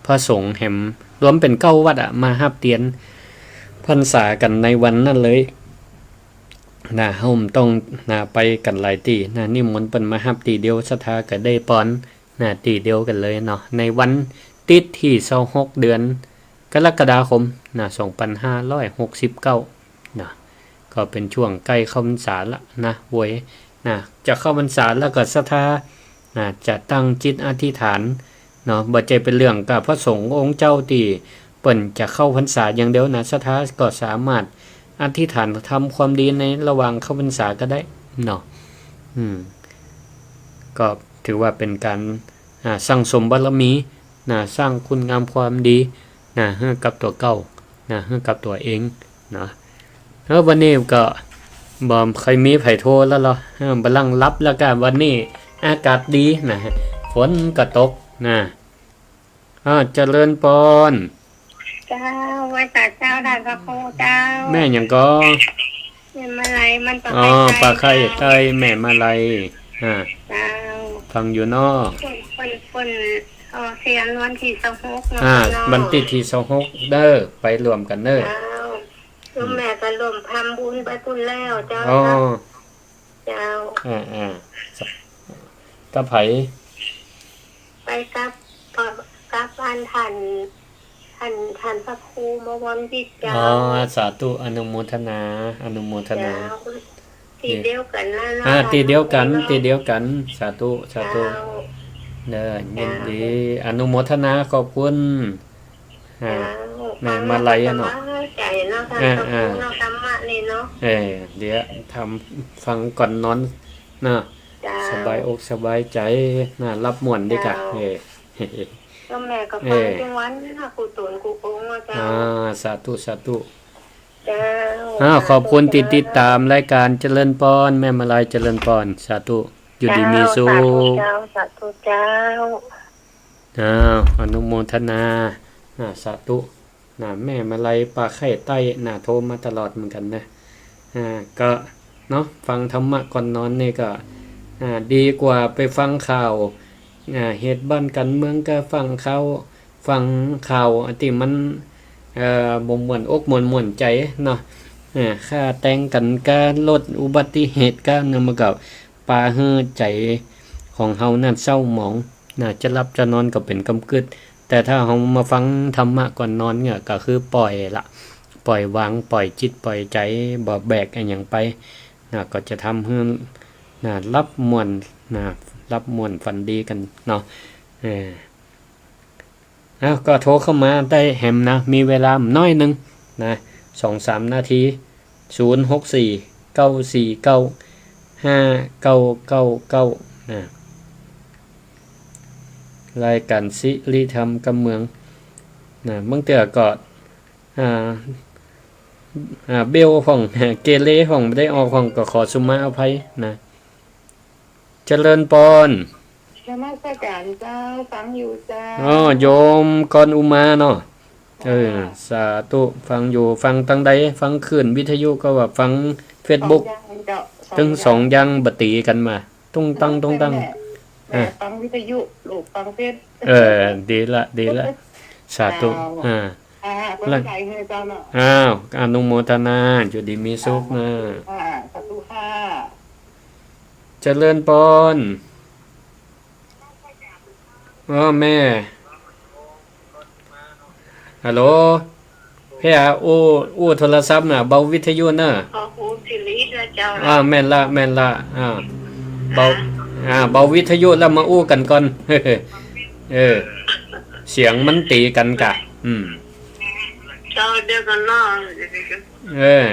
พระสงฆ์แหมรวมเป๋นเก้าวัดอะ มาฮับเตียนพรรษากั๋นในวันนั้นเลย นะ เฮาบ่ต้อง นะ ไปกั๋นหลายตี้ นะ นิมนต์เปิ้นมาฮับตี้เดียว ศรัทธาก็ได้ปอน นะ ตี้เดียวกั๋นเลยเนาะ ในวันติ๊ดตี้ซาวหก เดือนกรกฎาคม นะ สองปันห้าร้อยหกสิบเก้า นะ ก็เป๋นช่วงใก้เข้าพรรษาละนะ โวย นะ จะเข้าพรรษาแล้วก็ศรัทธา นะ จะตั้งจิตอธิษฐาน เนาะ บ่ใจ้เป๋นเรื่องกับพระสงฆ์องค์เจ้าตี้เปิ้นจะเข้าพรรษาอย่างเดียวนะ ศรัทธาก็สามารถอธิษฐานทำความดีในระหว่างเข้าพรรษาก็ได้เนาะ อืม ก็ถือว่าเป๋นก๋าน อ่า สั่งสมบารมี นะ สร้างคุณงามความดี นะ หื้อกับตั๋วเก่า นะ หื้อกับตั๋วเอง นะ เออ วันนี้ก็บ่ใค่มีใผโทรแล้วเหรอ เออ บ่าลังหลับแล้วก้า วันนี้อากาศดีนะ ฝนก็ตกนะ อ่า เจริญปอน เจ้า ไหว้สาเจ้า ต้านพระครูเจ้า แม่หยังก่อ แม่มาลัย มันปา อ๋อ ใคร่ใต้ ปาใคร่ใต้ แม่มาลัย อ่า เจ้า ฟังอยู่เนาะ เปิ้น เปิ้น เปิ้น เอ่อ เสียวันตี้ซาวหกเนาะ อ่า เจ้าเนาะ วันตี้ตี้ซาวหกเด้อ ไปร่วมกั๋นเด้อ เจ้า อืม โยมแม่ก็ร่วมทำบุญไปปู้นแล้วเจ้า อ๋อ เจ้า เจ้า อ่า อ่า กับใผ ไปกับ เอ่อ กับอันต้าน ต้าน ต้านพระครูบวรวิทย์เจ้า อ๋อ สาธุ อนุโมทนา อนุโมทนา เจ้า ตี้เดียวกั๋นนะเนาะ อ่า ตี้เดียวกั๋น เนาะ ตี้เดียวกั๋น สาธุ สาธุ เจ้า เด้อ ยินดี เจ้า อนุโมทนา ขอบคุณ อ่า เจ้า แม่มาลัยอะเนาะ ฟังแล้วก็สบายใจ๋เนาะ ต้านพระครูเนาะ อ่า อ่า ธรรมะนี่เนาะ เออ เดี๋ยวทำ ฟังก่อนนอนเนาะ เจ้า สบายอกสบายใจ๋นะ หลับม่วนดีกว่า เจ้า เออ โยมแม่ก็ฟัง เออ กู้วันนะ กู้ต๋นกู้องค์นะเจ้า อ่า สาธุ สาธุ เจ้า อ่า ขอบคุณตี้ติดต๋ามรายก๋าน เจริญปอน แม่มาลัย เจริญปอน สาธุ อยู่ดีมีสุข เจ้า สาธุเจ้า สาธุเจ้า อ้าว อนุโมทนา อ่า สาธุ นะ แม่มาลัยปาใคร่ใต้นะ โทรมาตลอดเหมือนกั๋นนะ อ่า ก็เนาะ ฟังธรรมะก่อนนอนนี่ก็ อ่า ดีกว่าไปฟังข่าว อ่า เหตุบ้านก๋านเมือง ก็ฟังข่าว ฟังข่าวตี้มัน เอ่อ บ่ม่วนอกม่วน ม่วนใจ๋เนาะ เอ่อ ฆ่าแตงกั๋น ก็ลดอุบัติเหตุ ก็เนี่ย มันก็ปาหื้อใจ๋ของเฮานั้นเศร้าหมองนะ จะหลับจะนอนก็เป๋นกำกึ๊ด แต่ถ้าเฮามาฟังธรรมะก่อนนอนเนี่ย ก็คือปล่อยละ ปล่อยวาง ปล่อยจิตปล่อยใจ๋ บ่แบกอะหยังไปนะ ก็จะทำหื้อนะ หลับม่วนนะ หลับม่วนฝันดีกั๋นเนาะ เออ อ้าว ก็โทรเข้ามาได้แหมนะ มีเวลาน้อยนึ่งนะ สองสามนาที ศูนย์หกสี่ เก้าสี่เก้า ห้าเก้าเก้าเก้า นะ รายก๋านสิริธรรมกำเมือง นะ บางเตื้อก็ อ่า อ่า เบลพ่อง เกเรพ่อง บ่ได้ออกพ่อง ก็ขอสุมาอภัยนะ เจริญปอน นมัสก๋านเจ้า ฟังอยู่เจ้า อ๋อ โยมกรอุมาเนาะ เออ เจ้า สาธุ ฟังอยู่ ฟังตางใด ฟังคลื่นวิทยุก็ว่า ฟังเฟซบุ๊ก สองอย่างเจ้า ตึงสองอย่าง บ่ตี๋กั๋นมา ตุ้งตัง ตุ้งตัง แม่ อ่ะ แม่ฟังวิทยุ ลูกฟังเฟซ เออ ดีละ ดีละ สาธุ เจ้า อ่า อ่า ขอบใจ๋เจ้าเนาะ อ้าว อนุโมทนา อยู่ดีมีสุขนะ อ่า สาธุค่ะ เจริญปอน เออ แม่ ฮัลโหล เพ่อะ อู้ อู้โทรศัพท์น่ะ เบาวิทยุเน่อ ขอหูสิริด้วยเจ้า อ่า แม่นละ แม่นละ อ่า เบา อ่า อ่า เบาวิทยุแล้วมาอู้กั๋นก่อน เออ เสียงมันตี๋กั๋นก่ะ อืม เจ้า เดี๋ยวก่อนเนาะ เออ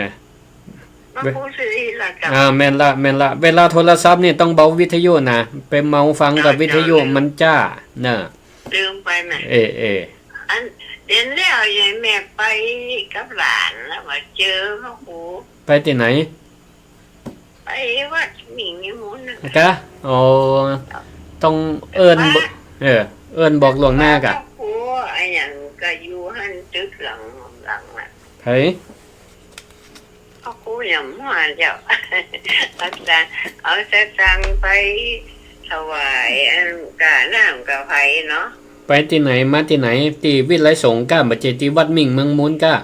มาพูดสิละเจ้า อ่า แม่นละ แม่นละ เวลาโทรศัพท์นี่ต้องเบาวิทยุนะ ไปเมาฟังกับวิทยุมันจ้าเน่อ ลืมไปแหม เออ เออ อัน เด เห็นแล้ว ยายแม่ไปกับหลานแล้ว มาเจอพระครู ไปตี้ไหน ไปวัดมิ่งมิมลน่ะ กะ อ๋อ ต้องเอิ้น เออ เอิ้นบอกล่วงหน้ากะ พระครูอะหยังก็อยู่หั้นตึกหลัง หลังน่ะ ไผ พระครูยังบ่มาเจ้า เอาสตางค์ เอาสตางค์ไปถวายอันกาน้ำกาไฟเนาะ ไปตี้ไหน มาตี้ไหน ตี้วิทยาลัยสงฆ์กะ บ่ใจ้ตี้วัดมิ่งเมืองมูลกะ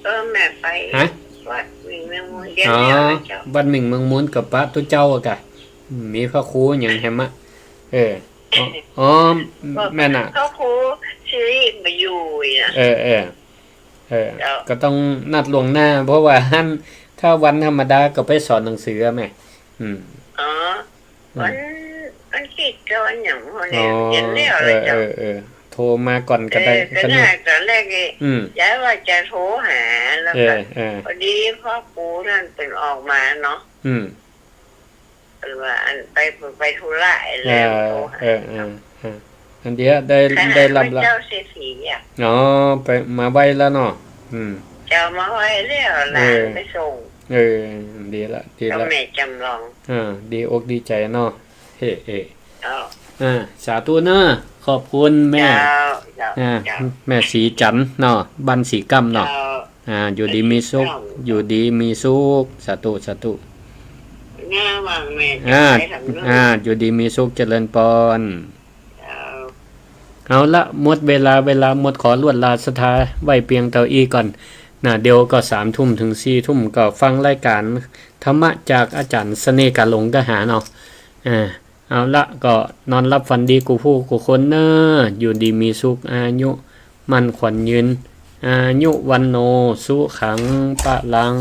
เออ แม่ไป ฮะ วัดมิ่งเมืองมูล เดี๋ยว อ๋อ นี้เจ้า วัดมิ่งเมืองมูลกับพระตุ๊เจ้าอะกะ มีพระครูหยังแฮมอะ เออ อ๋อ อ๋อ แม่นน่ะ พระครูสิริมาอยู่น่ะ เออ เออ เออ เจ้า ก็ต้องนัดล่วงหน้า เพราะว่าหั้น ถ้าวันธรรมดาก็ไปสอนหนังสืออะแม่ อืม อ๋อ อืม วัน วันอาทิตย์ก็วันหยังพวกนี้ อ๋อ เห็นแล้ว เออ เจ้า เออ เออ โทรมาก่อนก็ได้ เออ ก็ ก็ได้ ตอนแรกนี่ อืม ยายว่าจะโทรหา แล้วก็ เออ เออ พอดีพระครูนั่นเปิ้นออกมาเนาะ อืม เปิ้นว่าอันไป ไปธุระแล้ว เออ โทรหา เออ เออ เออ อันเดียวได้ ได้รับละ เจ้าเศรษฐีอะ อ๋อ ไป มาไหว้แล้วเนาะ อืม เจ้ามาไหว้แล้ว หลาน เออ ไปส่ง เออ ดีละ ดีละ เจ้าแม่จำลอง อ่า ดีอกดีใจ๋เนาะ เฮ้ เฮ้ เจ้า อ่า สาธุเนาะ ขอบคุณแม่ เจ้า เจ้า อ่า เจ้า แม่ศรีจันทร์เนาะ บ้านศรีก้ำเนาะ เจ้า อ่า อยู่ดีมีสุข อยู่ดีมีสุข สาธุ สาธุ หน้าวังแม่ อ่า จะไปทางโน้น อ่า อยู่ดีมีสุข เจริญปอน เจ้า เอาละ หมดเวลา เวลาหมด ขอลวดลาศรัทธาไว้เปียงเต้าอี้ก่อน นะ เดี๋ยวก็สามทุ่มเถิงสี่ทุ่มก็ฟังรายการธรรมะจากอาจ๋ารย์เสน่ห์กาหลงกาหาเนาะ อ่า เอาละ ก็นอนหลับฝันดีกู้ผู้กู้คนเนาะ อยู่ดีมีสุข อายุมั่นขวัญยืน อายุวัณโณ สุขัง พลัง